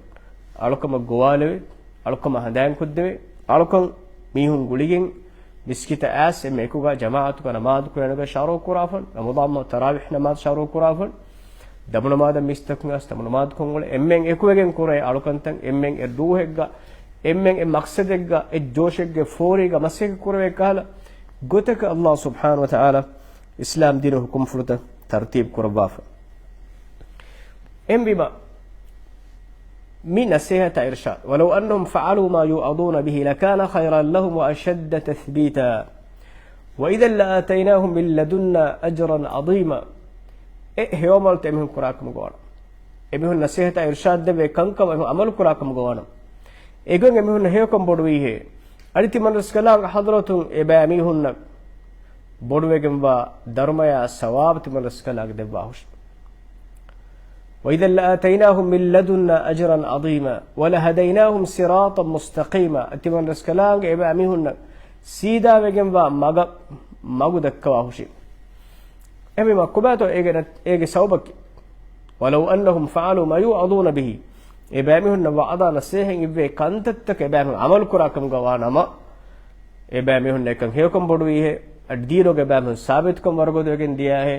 އަޅުކަމަށް ގޮވާލެވޭ، އަޅުކަމަށް ހަނދާންކޮށްދެވޭ، އަޅުކަން މީހުން ގުޅިގެން މިސްކިތަށް އައިސް އެންމެ އެކުގަ ޖަމާޢަތުގަ ނަމާދު ކުރާނެގޮތް ޝަރުޢު ކުރާފަން، ރަމަޟާން މަހު ތަރާވީޙް ނަމާދު ޝަރުޢު ކުރާފަން، ދަމު ނަމާދަށް މީސްތަކުން އައިސް ދަމު ނަމާދު ކޮށްއުޅޭ، އެންމެން އެކުވެގެން ކުރޭ އަޅުކަންތައް، އެންމެން އެ ރޫޙެއްގަ، އެންމެން އެ މަޤްޞަދެއްގަ، އެ ޖޯޝެއްގެ ފޯރީގަ މަސައްކަތް ކުރެވޭ ކަހަލަ ގޮތަކަށް ﷲ ސުބްޙާނަހޫ ވަތަޢާލާ އިސްލާމް ދީނު ޙުކުމްފުޅުތައް ތަރުތީބު ކުރައްވާފަ. އެހެންވީމަ، މި ނަޞޭޙަތާ އިރުޝާދް، ولو أنهم فعلوا ما يوعظون به لكان خيرا لهم وأشد تثبيتا وإذا لآتيناهم من لدنا أجرا عظيما. އެ ހެޔޮޢަމަލުތައް އެމީހުން ކުރާކަމުގަ ވާނަމަ، އެމީހުން ނަޞޭޙަތާ އިރުޝާދް ދެއްވޭ ކަންކަމަށް އެމީހުން ޢަމަލު ކުރާކަމުގަ ވާނަމަ، އެގޮތް އެމީހުންނަށް ހެޔޮކަން ބޮޑުވީހޭ. އަދި ތިމަންރަސްކަލާނގެ ޙަޟްރަތުން އެބައިމީހުންނަށް ބޮޑުވެގެންވާ ދަރުމަޔާ ސަވާބު ތިމަންރަސްކަލާނގެ ދެއްވާހުށި. وإذا لآتيناهم من لدنا أجرا عظيما ولهديناهم صراطا مستقيما. ތިމަންރަސްކަލާނގެ އެބައިމީހުންނަށް ސީދާވެގެންވާ މަގަށް، މަގު ދައްކަވާހުށި. އެހެންވީމަ، ކޮބާތޯ އޭގެ ނަތް-، އޭގެ ސަބަބަކީ؟ ولو أنهم فعلوا ما يوعظون به. އެބައިމީހުންނަށް ވަޢުޡާ ނަޞޭޙަތް އިއްވޭ ކަންތައްތަކަށް އެބައިމީހުން ޢަމަލު ކުރާ ކަމުގަ ވާ ނަމަ، އެބައިމީހުންނަށް އެކަން ހެޔޮކަން ބޮޑުވީހޭ، އަދި ދީނުގަ އެބައިމީހުން ސާބިތުކަން ވަރުގަދަވެގެން ދިޔާހޭ،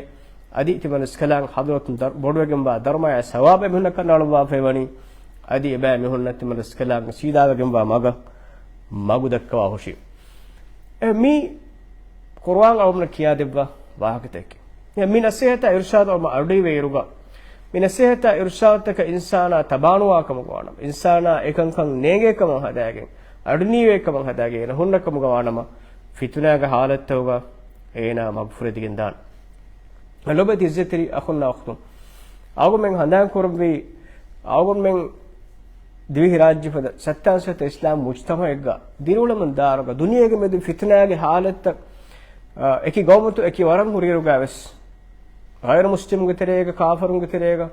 އަދި ތިމަންރަސްކަލާނގެ ޙަޟްރަތުން ދަރު-، ބޮޑުވެގެންވާ ދަރުމަޔާ ސަވާބު އެމީހުންނަށް ކަނޑައަޅައްވާފައިވަނީ، އަދި އެބައިމީހުންނަށް ތިމަންރަސްކަލާނގެ ސީދާވެގެންވާ މަގަށް، މަގު ދައްކަވާހުށި. އެ މީ ޤުރުއާން އަޅުގަނޑަށް ކިޔާދެއްވާ ވާހަކަތަކެއް. މި ނަޞޭޙަތާ އިރުޝާދު އަޅުގަނޑު އަޑުއިވޭއިރުގަ، މި ނަޞޭޙަތާ އިރުޝާދުތަކަށް އިންސާނާ ތަބާނުވާ ކަމުގަ ވާނަމަ، އިންސާނާ އެކަންކަން ނޭނގޭ ކަމަށް ހަދާގެން، އަޑުނީވޭ ކަމަށް ހަދާގެން އޭނަ ހުންނަ ކަމުގަ ވާނަމަ، ފިތުނާގެ ހާލަތުތަކުގަ އޭނާ މަގުފުރެދިގެން ދާނެ. ލޮބެތި އިއްޒަތްތެރި އަޚުންނާ އުޚްތުން، އަޅުގަނޑުމެން ހަނދާން ކުރައްވީ، އަޅުގަނޑުމެން ދިވެހި ރާއްޖެ ފަދަ ސައްތާން ސަތަ އިސްލާމް މުޖްތަމަޢެއްގަ ދިރިއުޅެމުން ދާއިރުގަ ދުނިޔޭގެ މެދު ފިތުނާގެ ހާލަތުތައް، އާ، އެކި ގައުމުތައް އެކި ވަރަށް ހުރިއިރުގަ ވެސް ޣައިރު މުސްލިމުންގެ ތެރޭގަ، ކާފަރުންގެ ތެރޭގަ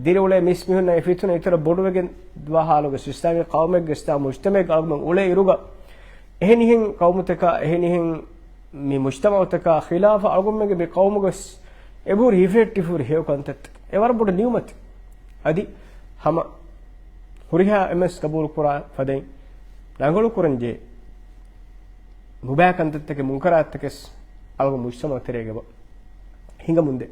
ދިރިއުޅޭ މީސްމީހުންނަށް އެ ފިތުނަ އިތުރަށް ބޮޑުވެގެން ދުވާ ހާލުގަ އިސްލާމީ ޤައުމެއްގެ އިސްލާމް މުޖްތަމަޢެއްގަ އަޅުގަނޑުމެން އުޅޭ އިރުގަ އެހެނިހެން ޤައުމުތަކާ، އެހެނިހެން މި މުޖްތަމަޢުތަކާ ޚިލާފަށް އަޅުގަނޑުމެންގެ މި ޤައުމުގަ ވެސް އެބަހުރި ހިފެހެއްޓިފަ ހުރި ހެޔޮ ކަންތައްތައް އެ ވަރަށް ބޮޑު ނިޢުމަތެއް. އަދި ހަމަ ހުރިހާ އެންމެސް ޤަބޫލު ކުރާ ފަދައިން ރަނގަޅު ކުރަން ޖެހޭ ނުބައި ކަންތައްތަކެއް، މުންކަރާތްތަކެސް އަޅުގަނޑު މުޖްތަމަޢު ތެރޭގަ އެބަ ހިނގަމުންދޭ.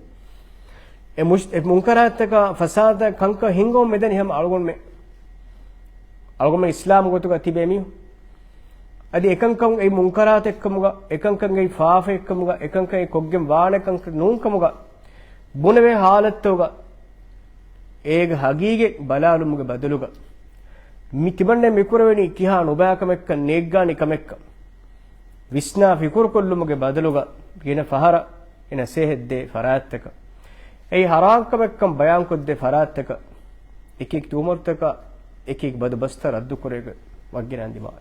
އެ މުޖް-، އެ މުންކަރާތްތަކާ ފަސާދަ ކަންކަން ހިނގަމުން މިދަނީ ހަމަ އަޅުގަނޑުމެ، އަޅުގަނޑުމެ އިސްލާމް ގޮތުގަ ތިބޭ މީހުން. އަދި އެކަންކަން އެ މުންކަރާތެއްކަމުގަ، އެކަންކަން އެ ފާފައެއްކަމުގަ، އެކަންކަން އެ ކޮށްގެން ވާނެ ކަންކަން ނޫންކަމުގަ، ބުނެވޭ ހާލަތުގަ އޭގެ ހަގީގަތް ބަލާލުމުގެ ބަދަލުގަ، މި ތިމަންނަ މިކުރެވެނީ ކިހާ ނުބައިކަމެއްކަން، ނޭއްގާނި ކަމެއްކަން ވިސްނާ ފިކުރުކޮށްލުމުގެ ބަދަލުގަ، ގިނަ ފަހަރަށް އެ ނަސޭހަތްދޭ ފަރާތްތަކަށް، އެއީ ހަރާންކަމެއްކަން ބަޔާންކޮށްދޭ ފަރާތްތަކަށް، އެކިއެކި ތުހުމަތުތަކާ އެކިއެކި ބަދު ބަސްތައް ރައްދުކުރެވިގެން ވައްގިނަ އަންދިމާވޭ.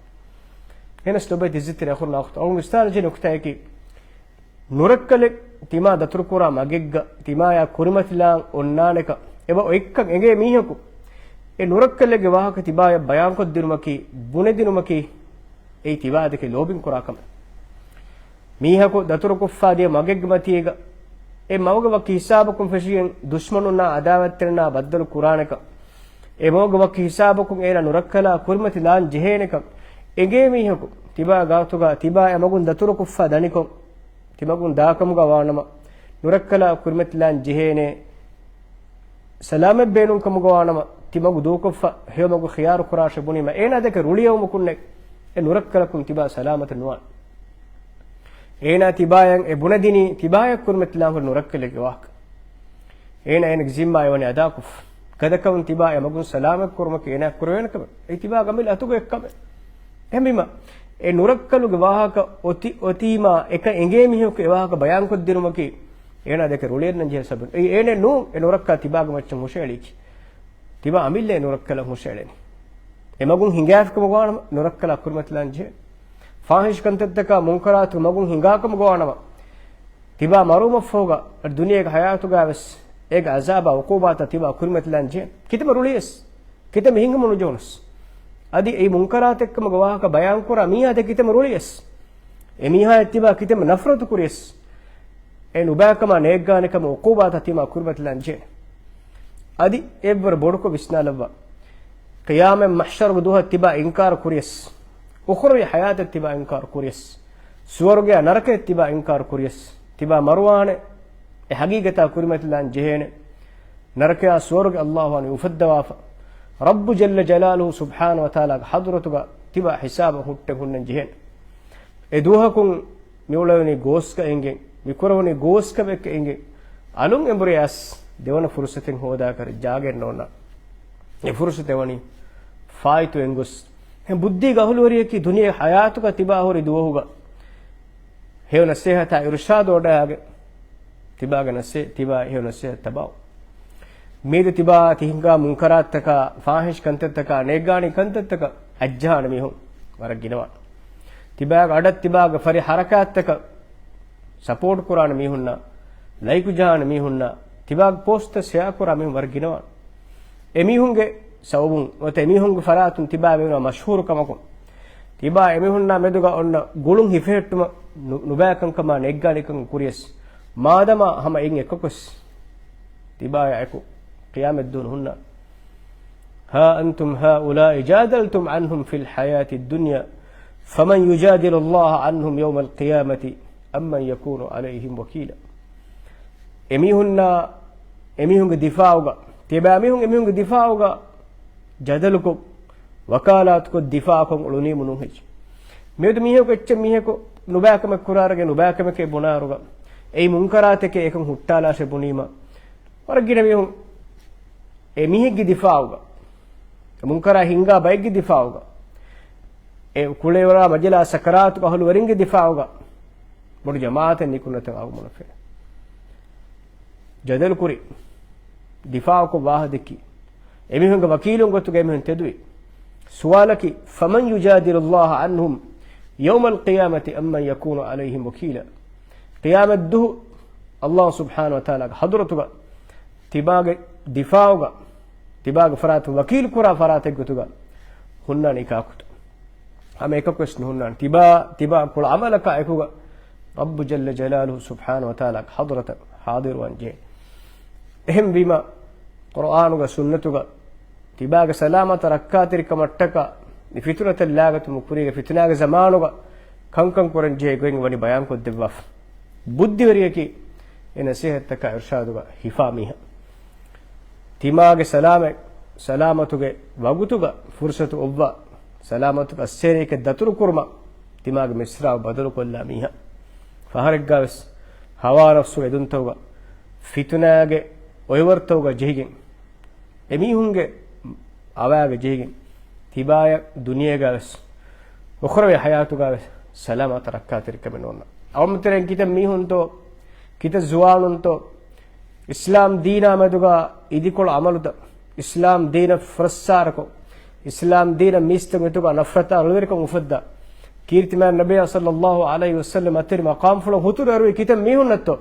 އެހެނަސް ލޮބެތި އިއްޒަތްތެރި އަޚުންނާ އުޚްތުން، އަޅުގަނޑު ވިސްނާލަންޖެހޭ ނުކުތާއަކީ، ނުރައްކަލެއް ތިމާ ދަތުރުކުރާ މަގެއްގަ ތިމާޔާ ކުރިމަތިލާން އޮންނާނެކަން އެބަ އޮތްކަން އެނގޭ މީހަކު، އެ ނުރައްކަލެއްގެ ވާހަކަ ތިބާޔަށް ބަޔާންކޮށްދިނުމަކީ، ބުނެދިނުމަކީ، އެއީ ތިބާ ދެކެ ލޯބިން ކުރާ ކަމެއް. މީހަކު ދަތުރުކޮށްފާ ދިޔަ މަގެއްގެ މަތީގަ، އެ މަގުގެ ވަކި ހިސާބަކުން ފެށިގެން ދުޝްމަނުންނާ އަދާވަތްތެރިންނާ ބައްދަލު ކުރާނެކަން، އެ މަގުގެ ވަކި ހިސާބަކުން އޭނާ ނުރައްކަލާ ކުރިމަތިލާން ޖެހޭނެކަން އެނގޭ މީހަކު، ތިބާ ގާތުގަ ތިބާ އެ މަގުން ދަތުރުކޮށްފާ ދަނިކޮށް، ތިމަގުން ދާކަމުގަ ވާނަމަ، ނުރައްކަލާ ކުރިމަތިލާން ޖެހޭނެ، ސަލާމަތް ބޭނުންކަމުގަ ވާނަމަ، ތިމަގު ދޫކޮށްފަ ހެޔޮމަގު ޚިޔާރު ކުރާށޭ ބުނީމަ، އޭނާ ދެކެ ރުޅިއައުމަކުންނެއް އެ ނުރައްކަލަކުން ތިބާ ސަލާމަތެއް ނުވާނެ. އޭނާ ތިބާޔަށް އެ ބުނެދިނީ، ތިބާޔަށް ކުރިމަތިލާން ހުރި ނުރައްކަލެއްގެ ވާހަކަ. އޭނާ އޭނާގެ ޒިންމާ އެވަނީ އަދާކޮށްފަ. ގަދަކަމުން ތިބާ އެ މަގުން ސަލާމަތް ކުރުމަކީ އޭނާ ކުރެވޭނެ ކަމެއް. އެ ތިބާގެ އަމިއްލަ އަތުގަ އެއްކަމެއް. އެހެންވީމަ، އެ ނުރައްކަލުގެ ވާހަކަ އޮތި، އޮތީމާ އެކަން އެނގޭ މީހަކު އެ ވާހަކަ ބަޔާންކޮށްދިނުމަކީ، އޭނާ ދެކެ ރުޅިއެރުން ޖެހޭ ސަބަބެއް. އެއީ އޭނަ ނޫން އެ ނުރައްކަލާ ތިބާގެ މައްޗަށް ހުށައެޅީކީ. ތިބާ އަމިއްލަ އެ ނުރައްކަލަށް ހުށައެޅެނީ. އެ މަގުން ހިނގާފިކަމުގަ ވާނަމަ، ނުރައްކަލާ ކުރިމަތިލާން ޖެހޭ. ފާހިޝް ކަންތައްތަކާ މުންކަރާތު މަގުން ހިނގާކަމުގަ ވާނަމަ، ތިބާ މަރުވުމަށްފަހުގަ ދުނިޔޭގެ ހަޔާތުގަ ވެސް އޭގެ އަޒާބާ އުޤޫބާތައް ތިބާ ކުރިމަތިލާން ޖެހޭ. ކިތަންމެ ރުޅިޔަސް، ކިތަންމެ ހިނގުމަށް ނުޖެހުނަސް. އަދި އެއީ މުންކަރާތެއްކަމުގެ ވާހަކަ ބަޔާންކުރާ މީހާ ދެ ކިތަންމެ ރުޅިޔަސް، އެ މީހާއަށް ތިބާ ކިތަންމެ ނަފްރަތު ކުރިޔަސް، އެ ނުބައިކަމާ ނޭއްގާނެކަމުގެ އުޤޫބާތައް ތިބާ ކުރިމަތިލާން ޖެހޭ. އަދި އެއްވަރު ބޮޑުކޮށް ވިސްނާލައްވާ، ޤިޔާމަތް މަޙްޝަރުގެ ދުވަހަށް ތިބާ އިންކާރު ކުރިޔަސް، އުޚްރަވީ ޙަޔާތަށް ތިބާ އިންކާރު ކުރިޔަސް، ސުވަރުގެއާ ނަރަކަޔަށް ތިބާ އިންކާރު ކުރިޔަސް، ތިބާ މަރުވާނެ، އެ ޙަޤީޤަތާ ކުރިމަތިލާން ޖެހޭނެ. ނަރަކަޔާ ސުވަރުގެ ﷲ ވަނީ އުފައްދަވާފަ، ރައްބު ޖައްލަ ޖަލާލުހު ސުބްޙާނަހު ވަތަޢާލާގެ ޙަޟްރަތުގަ ތިބާ ޙިސާބަށް ހުއްޓެން ހުންނަން ޖެހޭނެ. އެ ދުވަހަކުން މިއުޅެވެނީ ގޯސްކަ އިނގެން، މިކުރެވެނީ ގޯސްކަމެއްކަ އިނގެން، އަލުން އެނބުރި އައިސް ދެވަނަ ފުރުޞަތެއް ހޯދާކަށް ޖާގައެއް ނޯންނާނެ. އެ ފުރުޞަތެއް ވަނީ ފާއިތުވެން ގޮސް. އެހެން ބުއްދީގެ އަހުލުވެރިޔަކީ ދުނިޔޭގެ ޙަޔާތުގަ ތިބާ ހުރި ދުވަހުގަ ހެޔޮ ނަސޭހަތާ އިރުޝާދު ވަޑައިގެން، ތިބާގެ ނަސޭ-، ތިބާ ހެޔޮ ނަސޭހަތް ތަބާ. މީދު ތިބާ ތިހިނގާ މުންކަރާތްތަކާ، ފާހިޝް ކަންތައްތަކާ، ނޭއްގާނީ ކަންތައްތަކަށް އައްޖަހާނެ މީހުން ވަރަށް ގިނަވާނެ. ތިބާގެ އަޑަށް ތިބާގެ ފަރި ޙަރަކާތްތަކަށް ސަޕޯޓް ކުރާނެ މީހުންނާ، ލައިކު ޖަހާނެ މީހުންނާ، ތިބާގެ ޕޯސްޓްތައް ޝެއާ ކުރާ މީހުން ވަރަށް ގިނަވާނެ. އެމީހުންގެ ސަބަބުން ނުވަތަ އެމީހުންގެ ފަރާތުން ތިބާ ވެވުނު މަޝްހޫރު ކަމަކުން، ތިބާ އެމީހުންނާ މެދުގަ އޮންނަ ގުޅުން ހިފެހެއްޓުމަށް ނު-، ނުބައިކަންކަމާ ނޭއްގާނެކަން ކުރިޔަސް، މާދަމާ ހަމަ އިން އެކަކުވެސް ތިބާޔާ އެކު ޤިޔާމަތްދުވަހު ނުހުންނާނެ. ها أنتم هؤلاء جادلتم عنهم في الحياة الدنيا فمن يجادل الله عنهم يوم القيامة أم من يكون عليهم وكيلا. އެމީހުންނާ އެމީހުންގެ ދިފާޢުގަ، ތިބާ މީހުން އެމީހުންގެ ދިފާޢުގަ ޖަދަލުކޮށް، ވަކާލާތުކޮށް، ދިފާޢުކޮށް އުޅުނީމު ނޫން ހެއްޔެވެ؟ މިއަދު މީހަކު އެއްޗެއް މީހަކު ނުބައިކަމެއް ކުރާއިރުގަ ނުބައިކަމެކޭ ބުނާއިރުގަ، އެއީ މުންކަރާތެކޭ އެކަން ހުއްޓާލާށޭ ބުނީމަ، ވަރަށް ގިނަ މީހުން އެ މީހެއްގެ ދިފާޢުގަ، އެ މުންކަރާ ހިންގާ ބައެއްގެ ދިފާޢުގަ، އެ ކުޅޭވަރާ މަޖަލާ ސަކަރާތުގެ އަހުލުވެރިންގެ ދިފާއުގަ ބޮޑު ޖަމާއަތެއް ނިކުންނަތަން އަޅުގަނޑުމެން ޖަދަލު ކުރި. ދިފާއުކޮށް ވާހަ ދެއްކި. އެމީހުންގެ ވަކީލުން ގޮތުގަ އެމީހުން ތެދުވި. ސުވާލަކީ، فمن يجادل الله عنهم يوم القيامة أم من يكون عليهم وكيلا؟ ޤިޔާމަތްދުހު ﷲ ސުބްޙާނަހޫ ވަތަޢާލާގެ ޙަޟްރަތުގަ ތިބާގެ ދިފާއުގަ، ތިބާގެ ފަރާތުން ވަކީލު ކުރާ ފަރާތެއް ގޮތުގަ ހުންނާނީ ކާކުތަ؟ ހަމަ އެކަކުވެސް ނުހުންނާނެ. ތިބާ، ތިބާ ކުޅަ ޢަމަލަކާ އެކުގަ ރައްބު ޖައްލަ ޖަލާލުހު ސުބްޙާނަހޫ ވަތަޢާލާގެ ޙަޟްރަތަށް ޙާޟިރުވާން ޖެހޭ. އެހެންވީމަ، ޤުރުއާނުގަ ސުންނަތުގަ ތިބާގެ ސަލާމަތަށް ރައްކާތެރިކަމަށްޓަކާ މި ފިތުނަތައް ލާގަތުމުގެ ކުރީގަ ފިތުނާގެ ޒަމާނުގަ ކަންކަން ކުރަން ޖެހޭ ގޮތް ވަނީ ބަޔާންކޮށްދެއްވާފަ. ބުއްދިވެރިޔަކީ އެ ނަސޭހަތްތަކާ އިރުޝާދުގަ ހިފާ މީހާ. ތިމާގެ ސަލާމަތް، ސަލާމަތުގެ ވަގުތުގަ ފުރުޞަތު އޮއްވާ، ސަލާމަތުގެ އައްސޭރިއެކެއް ދަތުރުކުރުމަށް ތިމާގެ މިސްރާބު ބަދަލުކޮށްލާ މީހާ. ފަހަރެއްގަވެސް ހަވާ ނަފްސުގެ އެދުންތަކުގަ، ފިތުނާގެ އޮއިވަރުތަކުގަ ޖެހިގެން، އެމީހުންގެ އަވާގަ ޖެހިގެން، ތިބާޔަށް ދުނިޔޭގަވެސް، އުޚްރަވީ ޙަޔާތުގަވެސް ސަލާމަތަށް ރައްކާތެރިކަމެއް ނޯންނާނެ. އަޅުގަނޑުމެން ކިތައް މީހުންތޯ، ކިތައް ޒުވާނުންތޯ، އިސްލާމް ދީނާ މެދުގަ އިދިކޮޅު ޢަމަލުތައް، އިސްލާމް ދީނަށް ފުރައްސާރަކޮށް، އިސްލާމް ދީނަށް މީސްތަކުން އެތުގަ ނަފްރަތާ ރުޅިވެރިކަން އުފައްދާ، ކީރިތިމާ ނަބިއްޔާ ޞައްލައްލާހު ޢަލައިހި ވަސައްލަމް އަތެރި މަޤާމްފުޅުން ހުތުރު އެރުވި ކިތައް މީހުންނަށްތޯ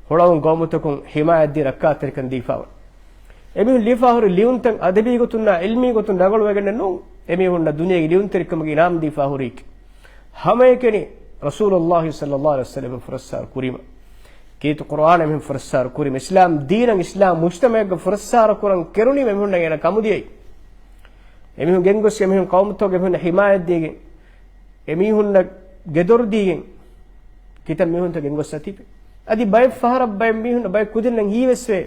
ހުޅަވުން ގައުމުތަކުން ޙިމާޔަތްދީ ރައްކާތެރިކަން ދީފާވަން. އެމީހުން ލިޔެފާ ހުރި ލިޔުންތައް އަދަބީ ގޮތުންނާ ޢިލްމީ ގޮތުން ރަނގަޅުވެގެންނެއް ނޫން. އެމީހުންނަށް ދުނިޔޭގެ ލިޔުންތެރިކަމުގެ އިނާމް ދީފާ ހުރީކީ. ހަމައެކަނި ރަސޫލުﷲ ޞައްލައްލާހު ޢަލައިހި ވަސައްލަމަށް ފުރައްސާރަ ކުރީމަ، ކީރިތި ޤުރުއާނަށް އެމީހުން ފުރައްސާރަ ކުރީމަ، އިސްލާމް ދީނަށް އިސްލާމް މުޖްތަމަޢަށް ފުރައްސާރަ ކުރަން ކެރުނީމަ އެމީހުންނަށް އޭނަ ކަމުދިޔައީ. އެމީހުން ގެންގޮސް އެމީހުން ޤައުމުތަކުގެ އެމީހުންނަށް ޙިމާޔަތްދީގެން، އެމީހުންނަށް ގެދޮރު ދީގެން، ކިތައް މީހުންތައް ގެންގޮސް އަތިފި. އަދި ބައެއް ފަހަރަށް ބައެއް މީހުން، ބައެއް ކުދިންނަށް ހީވެސްވޭ،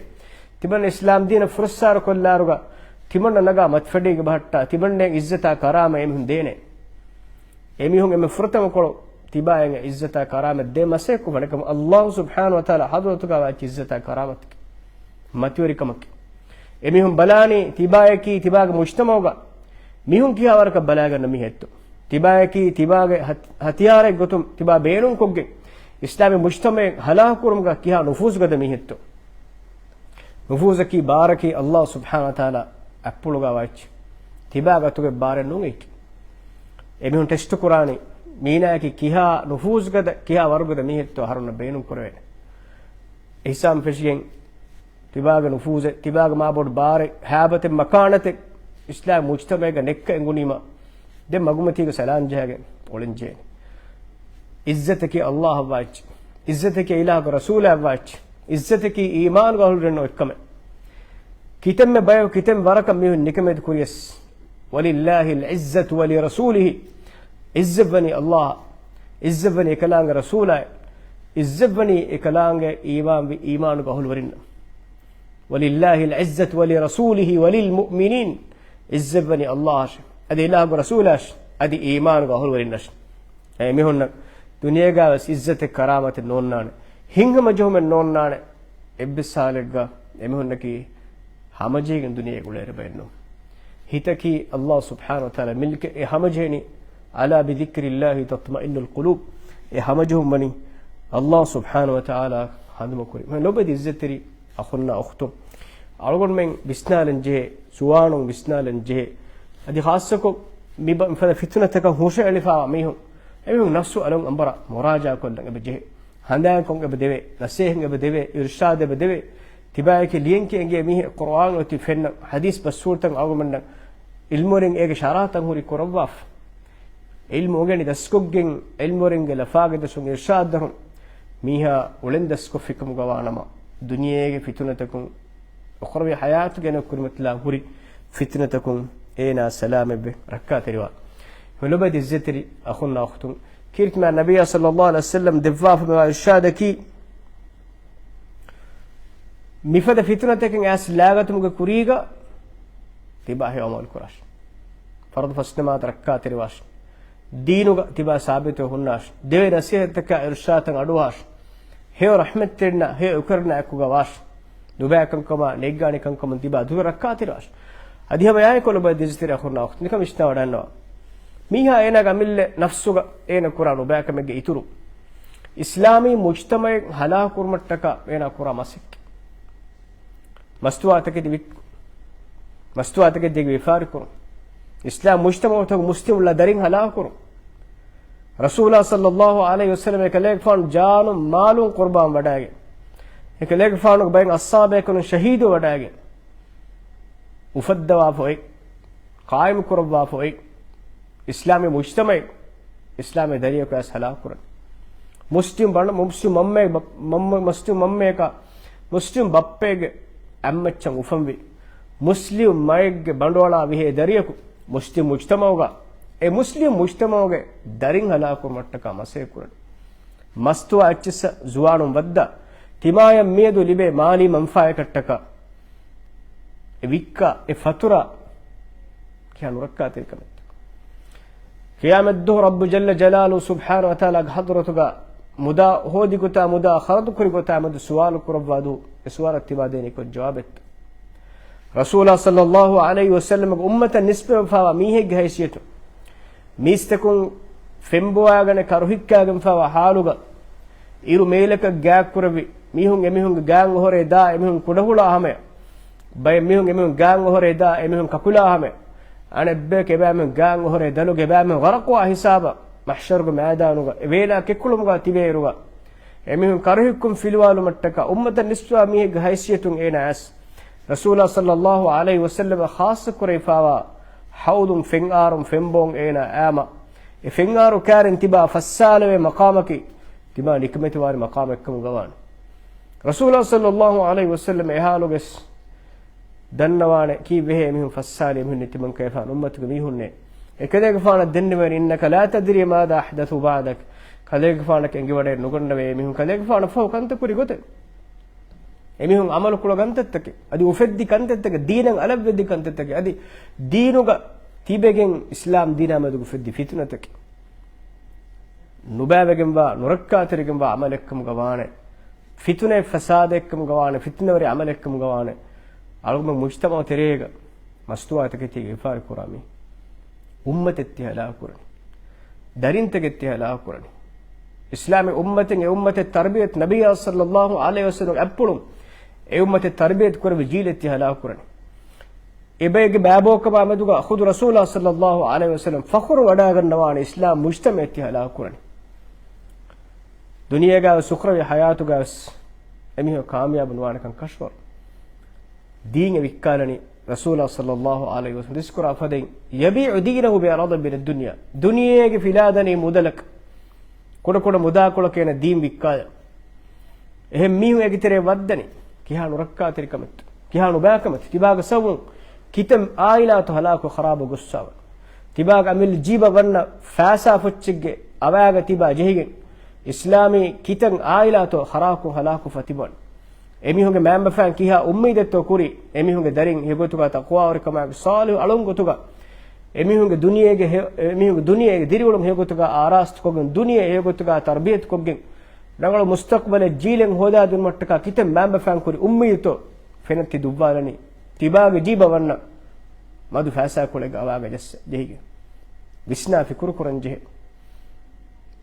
ތިމަން އިސްލާމް ދީނަށް ފުރައްސާރަ ކޮށްލާރުގަ، ތިމަންނަށް ނަގާ މަތިފަޑީގެ ބަހައްޓާ، ތިމަންނަށް އިއްޒަތާ ކަރާމަ އެމީހުން ދޭނެ. އެމީހުން އެންމެ ފުރަތަމަ ކޮޅު ތިބާއަށް އިއްޒަތާ ކަރާމަތް ދޭ މަސައްކަތް ކުރަން. އެކަމަ ﷲ ސުބްޙާނަހޫ ވަތަޢާލާ ޙަޟްރަތުގަ ވާތް އިއްޒަތާ ކަރާމަތަކީ، މަތިވެރިކަމަކީ. އެމީހުން ބަލާނީ ތިބާޔަކީ ތިބާގެ މުޖްތަމަޢުގަ މީހުން ކިހާ ވަރަކަށް ބަލާގަންނަ މީހެއްތޯ. ތިބާޔަކީ ތިބާގެ ހަތް-، ހަތިޔާރެއް ގޮތުން ތިބާ ބޭނުންކޮށްގެން އިސްލާމީ މުޖްތަމަޢެއް ހަލާކު ކުރުމުގަ ކިހާ ނުފޫޒުގަދަ މީހެއްތޯ. ނުފޫޒަކީ ބާރަކީ ﷲ ސުބްޙާނަހޫ ވަތަޢާލާ އަތްޕުޅުގަ ވާތް ތިބާގެ އަތުގެ ބާރެއް ނޫން އެއީކީ. އެމީހުން ޓެސްޓު ކުރާނީ މީނާޔަކީ ކިހާ ނުފޫޒުގަދަ، ކިހާ ވަރުގަދަ މީހެއްތޯ އަހަރުންނަށް ބޭނުން ކުރެވޭނެ. އެހިސާބުން ފެށިގެން ތިބާގެ ނުފޫޒެއް، ތިބާގެ މާބޮޑު ބާރެއް، ހައިބަތެއް، މަކާނަތެއް އިސްލާމް މުޖްތަމަޢެއްގަ ނެއްކަ އެނގުނީމަ، ދެން މަގުމަތީގަ ސަލާން ޖަހައިގެން އުޅެން ޖެހޭނެ. އިއްޒަތަކީ ﷲ އަށްވާ އެއްޗެއް. އިއްޒަތަކީ އިލާހުގެ ރަސޫލާ އަށްވާ އެއްޗެއް. އިއްޒަތަކީ އީމާނުގެ އަހުލުވެރިންނަށް އޮތްކަމެއް. ކިތަންމެ ބަޔަކު ކިތަން ވަރަކަށް މީހުން ނިކަމެތި ކުރިޔަސް، وَلِلَّهِ الْعِزَّةُ وَلِرَسُولِهِ، އިއްޒަތްވަނީ ﷲ އަށް، އިއްޒަތްވަނީ އެކަލާނގެ ރަސޫލާއަށް، އިއްޒަތްވަނީ އެކަލާނގެ އީމާންވި އީމާނުގެ އަހުލުވެރިންނަށް. وَلِلَّهِ الْعِزَّةُ وَلِرَسُولِهِ وَلِلْمُؤْمِنِينَ، އިއްޒަތްވަނީ ﷲ އަށް، އަދި އިލާހުގެ ރަސޫލާއަށް، އަދި އީމާނުގެ އަހުލުވެރިންނަށް. އެމީހުންނަށް ދުނިޔޭގަވެސް އިއްޒަތެއް ކަރާމަތެއް ނޯންނާނެ. ހިތްހަމަޖެހުމެއް ނޯންނާނެ. އެއްވެސް ހާލެއްގަ އެމީހުންނަކީ ހަމަޖެހިގެން ދުނިޔޭގަ އުޅޭ އެއް ބައެއް ނޫން. ހިތަކީ ﷲ ސުބްޙާނަހޫ ވަތަޢާލާ މިލްކެއް. އެ ހަމަޖެހެނީ، أَلَا بِذِكْرِ اللَّهِ تَطْمَئِنُّ الْقُلُوبُ. އެ ހަމަޖެހުން ވަނީ ﷲ ސުބްޙާނަހޫ ވަތަޢާލާ ހަނދުމަކުރި. މި ލޮބުވެތި އިއްޒަތްތެރި އަޚުންނާ އުޚްތުން، އަޅުގަނޑުމެން ވިސްނާލަން ޖެހޭ، ޒުވާނުން ވިސްނާލަން ޖެހޭ. އަދި ޚާއްޞަކޮށް މި ބަ-، މިފަދަ ފިތުނަތަކަށް ހުށައެޅިފާވާ މީހުން، އެމީހުން ނަފްސު އަލުން އަނބަރާ މުރާޖާ ކޮށްލަން އެބަ ޖެހޭ. ހަނދާންކޮށް އެބަ ދެވޭ، ނަސޭހަތް އެބަ ދެވޭ، އިރުޝާދު އެބަ ދެވޭ. ތިބާޔަކީ ލިޔެން ކިޔަން ގިޔަ މީހެއް، ޤުރުއާން އޮތީ ފެންނަން، ޙަދީޘް ބަސްފުޅުތައް އަޅުގަނޑުމެންނަށް ޢިލްމުވެރިން އޭގެ ޝަރަޙަތައް ހުރީ ކުރައްވާފަ. ޢިލްމު އުނގެނި ދަސްކޮށްގެން، ޢިލްމުވެރިންގެ ލަފާގެ ދަސުން އިރުޝާދު ދަރުން މީހާ އުޅެން ދަސްކޮށްފިކަމުގަ ވާނަމަ، ދުނިޔޭގެ ފިތުނަތަކުން، އުޚްރަވީ ޙަޔާތުގެ އެނެއްކުރިމަތިލާ ހުރި ފިތުނަތަކުން އޭނާ ސަލާމަތްވެ ރައްކާތެރިވާ. މި ލޮބުވެތި އިއްޒަތްތެރި އަޚުންނާ އުޚްތުން، ކީރިތިމާ ނަބިއްޔާ ޞައްލައްލާހު ޢަލައިހި ވަސައްލަމް ދެއްވާފައިވާ އިރުޝާދަކީ، މިފަދަ ފިތުނަތަކެއް އައިސް ލާގަތުމުގެ ކުރީގަ ތިބާ ހެޔޮ ޢަމަލު ކުރާށި. ފަރުޟު ފަސްނަމާދު ރައްކާތެރިވާށި. ދީނުގަ ތިބާ ސާބިތުވެ ހުންނާށި. ދެވޭ ނަސޭހަތްތަކާ އިރުޝާދަށް އަޑުއަހާށި. ހެޔޮ ރަޙްމަތްތެރިންނާ، ހެޔޮ އެކުވެރިންނާ އެކުގަ ވާށި. ނުބައިކަންކަމާ، ނޭއްގާނެ ކަންކަމުން ތިބާ ދުރަށް ރައްކާތެރިވާށި. އަދި ހަމަ އެއާއެކު ލޮބުވެތި އިއްޒަތްތެރި އަޚުންނާ އުޚްތުން، ނިކަން ވިސްނާވަޑަންނަވާ. މީހާ އޭނާގެ އަމިއްލަ ނަފްސުގަ އޭނަ ކުރާ ނުބައިކަމެއްގެ އިތުރު، އިސްލާމީ މުޖްތަމަޢެއް ހަލާކު ކުރުމަށްޓަކާ އޭނާ ކުރާ މަސައްކަތް. މަސްތުވާތަކެތި ވިއްކުން، މަސްތުވާތަކެތި ވިޔަފާރި ކުރުން، އިސްލާމް މުޖްތަމަޢުތަކުގެ މުސްލިމް ދަރިން ހަލާކު ކުރުން. ރަސޫލާ ޞައްލައްލާހު ޢަލައިހި ވަސައްލަމް އެކަލޭގެފާނު ޖާނުން މާލުން ޤުރުބާން ވަޑައިގެން، އެކަލޭގެފާނުގެ ބައެއް އަޞްޙާބޭކަލުން ޝަހީދު ވަޑައިގެން، އުފައްދަވާފަ އޮތް، ޤާއިމު ކުރައްވާފަ އޮތް، އިސްލާމީ މުޖްތަމަޢެއް، އިސްލާމީ ދަރިޔަކު އައިސް ހަލާކު ކުރަން. މުސްލިމް ބަނޑު، މުސްލިމް މަންމައެއް ބަ-، މަންމަ-، މުސްލިމް މަންމަޔަކަށް، މުސްލިމް ބައްޕައެއްގެ އަތްމައްޗަށް އުފަންވި، މުސްލިމް މައެއްގެ ބަނޑުއަޅާ ވިހޭ ދަރިޔަކު، މުސްލިމް މުޖްތަމަޢުގަ، އެ މުސްލިމް މުޖްތަމަޢުގެ ދަރިން ހަލާކު ކުރުމަށްޓަކާ މަސައްކަތް ކުރަން. މަސްތުވާ އެއްޗިއްސަށް ޒުވާނުން ވައްދާ، ތިމާޔަށް މިއަދު ލިބޭ މާލީ މަންފާއަކަށްޓަކާ، އެ ވިއްކާ، އެ ފަތުރާ، ކިހާ ނުރައްކާތެރިކަމެއްތަ؟ ޤިޔާމަތްދުވަހު ރައްބު ޖައްލަ ޖަލާލުހު ސުބްޙާނަހު ވަތަޢާލާގެ ޙަޟްރަތުގަ މުދާ ހޯދި ގޮތާ، މުދާ ޚަރަދު ކުރި ގޮތާ މެދު ސުވާލު ކުރައްވާ ދޫ، އެ ސުވާލަށް ތިބާ ދޭނީ ކޮން ޖަވާބެއްތަ؟ ރަސޫލާ ޞައްލައްލާހު ޢަލައިހި ވަސައްލަމަގެ އުއްމަތަށް ނިސްބަތްވެފާވާ މީހެއްގެ ހައިސިއްޔަތުން، މީސްތަކުން ފެންބޮވާގަނެ ކަރުހިއްކާގެންފާވާ ޙާލުގަ، އިރު މޭލަކަށް ގާތްކުރެއްވި މީހުން އެމީހުންގެ ގާތް އޮހޮރޭ ދާ އެމީހުން ކުޑަހުޅާ ހަމަޔަށް، ބައެއް މީހުން އެމީހުން ގާތް އޮހޮރޭ ދާ އެމީހުން ކަކުލާ ހަމަޔަށް، އަނެއްބަޔަކު އެބައިމީހުން ގާތް އޮހޮރޭ ދަލުގަ އެބައިމީހުން ޣަރަޤުވާ ހިސާބަށް މަޙްޝަރުގެ މައިދާނުގަ އެ ވޭލާ ކެކުޅުމުގަ ތިބޭއިރުގަ، އެމީހުން ކަރުހިއްކުން ފިލުވާލުމަށްޓަކާ އުއްމަތަށް ނިސްބަތްވާ މީހެއްގެ ހައިސިއްޔަތުން އޭނާ އައިސް ރަސޫލާ ޞައްލައްލާހު ޢަލައިހި ވަސައްލަމަށް ޚާއްޞަ ކުރެވިފާވާ ޙައުޟުން ފެންއާރުން ފެންބޮވަން އޭނާ އައީމަ، އެ ފެންއާރު ކާރިން ތިބާ ފައްސާލެވޭ މަޤާމަކީ، ތިބާ ނިކަމެތިވާނެ މަޤާމެއްކަމުގަ ވާނެ. ރަސޫލާ ޞައްލައްލާހު ޢަލައިހި ވަސައްލަމަ އެ ޙާލުގަސް ދަންނަވާނެ ކީއްވެހޭ އެމީހުން ފައްސާލީ އެމީހުން ނެތިމަންކައިފާނު އުއްމަތުގެ މީހުންނޭ. އެކަލޭގެފާނަށް ދެންނެވޭނެ، إنك لا تدري ماذا أحدثوا بعدك. ކަލޭގެފާނަކަށް އެނގިވަޑައެއް ނުގަންނަވޭ އެމީހުން ކަލޭގެފާނަށް ފަހު ކަންތައް ކުރި ގޮތެއް. އެމީހުން އަމަލު ކުޅަ ކަންތައްތަކެއް، އަދި އުފެއްދި ކަންތައްތަކެއް، ދީނަށް އަލަށްވެދި ކަންތައްތަކެއް، އަދި ދީނުގަ ތިބެގެން އިސްލާމް ދީނާ މެދުގަ އުފެއްދި ފިތުނަތަކެއް. ނުބައިވެގެންވާ، ނުރައްކާތެރިގެންވާ އަމަލެއްކަމުގަ ވާނެ. ފިތުނައެއް ފަސާދައެއްކަމުގަ ވާނެ، ފިތުނަވެރި އަމަލެއްކަމުގަ ވާނެ. އަޅުގަނޑު މުޖްތަމަޢު ތެރޭގަ މަސްތުވާތަކެތީގަ ވިޔަފާރި ކުރާ މީ އުއްމަތެއް ތި ހަލާކު ކުރަނީ. ދަރިންތަކެއް ތި ހަލާކު ކުރަނީ. އިސްލާމީ އުއްމަތެއް، އެ އުއްމަތެއް ތަރްބިޔަތް، ނަބިއްޔާ ޞައްލައްލާހު ޢަލައިހި ވަސައްލަމް އަތްޕުޅުން އެ އުއްމަތެއް ތަރްބިޔަތް ކުރެއްވި ޖީލެއް ތި ހަލާކު ކުރަނީ. އެބައެއްގެ ބައިބޯކަމާ މެދުގަ ޚުދު ރަސޫލާ ޞައްލައްލާހު ޢަލައިހި ވަސައްލަމް ފަޚުރު ވަޑައިގަންނަވާނެ އިސްލާމް މުޖްތަމަޢެއް ތި ހަލާކު ކުރަނީ. ދުނިޔޭގަ ސުޚްރަވީ ޙަޔާތުގަ ވެސް އެމީހުން ކާމިޔާބު ނުވާނެކަން ކަށަވަރު. ދީން އެ ވިއްކާލަނީ ރަސޫލާ ޞައްލައްލާހު ޢަލައިހި ވަސައްލަމް ދިސްކުރާ ފަދައިން، يبيع دينه بعرض من الدنيا. ދުނިޔޭގެ ފިލާދަނީ މުދަލަކަށް. ކުޑަކުޑަ މުދާކޮޅަކަށް އޭނަ ދީން ވިއްކާލަން. އެހެން މީހުން އޭގެ ތެރޭ ވައްދަނީ ކިހާ ނުރައްކާތެރިކަމެއްތަ؟ ކިހާ ނުބައިކަމެއްތަ؟ ތިބާގެ ސަބަބުން ކިތަން އާއިލާތު ހަލާކު ޚަރާބު ގޮއްސާވަން. ތިބާގެ އަމިއްލަ ޖީބަށް ވަންނަ ފައިސާ ފޮއްޗެއްގެ އަވާގަ ތިބާ ޖެހިގެން، އިސްލާމީ ކިތަން އާއިލާތޯ ޚަރާކު ހަލާކުފަ ތިބަން. އެމީހުންގެ މައިންބަފައިން ކިހާ އުއްމީދެއްތޯ ކުރީ؟ އެމީހުންގެ ދަރިން ހެޔޮގޮތުގަ ތަޤްވާވެރިކަމާއި ޞާލިޙު އަޅުން ގޮތުގަ، އެމީހުންގެ ދުނިޔޭގެ ހެ-، އެމީހުންގެ ދުނިޔޭގެ ދިރިއުޅުން ހެޔޮގޮތުގަ އާރާސްތުކޮށްގެން، ދުނިޔެ ހެޔޮގޮތުގަ ތަރްބިޔަތުކޮށްގެން، ރަނގަޅު މުސްތަޤްބަލެއް ޖީލެއް ހޯދާދިނުމަށްޓަކާ ކިތަން މައިންބަފައިން ކުރި އުއްމީދުތޯ ފެނަށް ތި ދުއްވާލަނީ؟ ތިބާގެ ޖީބަށް ވަންނަ މަދު ފައިސާކޮޅެއްގެ އަވާގަ ޖައްސަ ޖެހިގެން. ވިސްނާ ފިކުރު ކުރަން ޖެހޭ.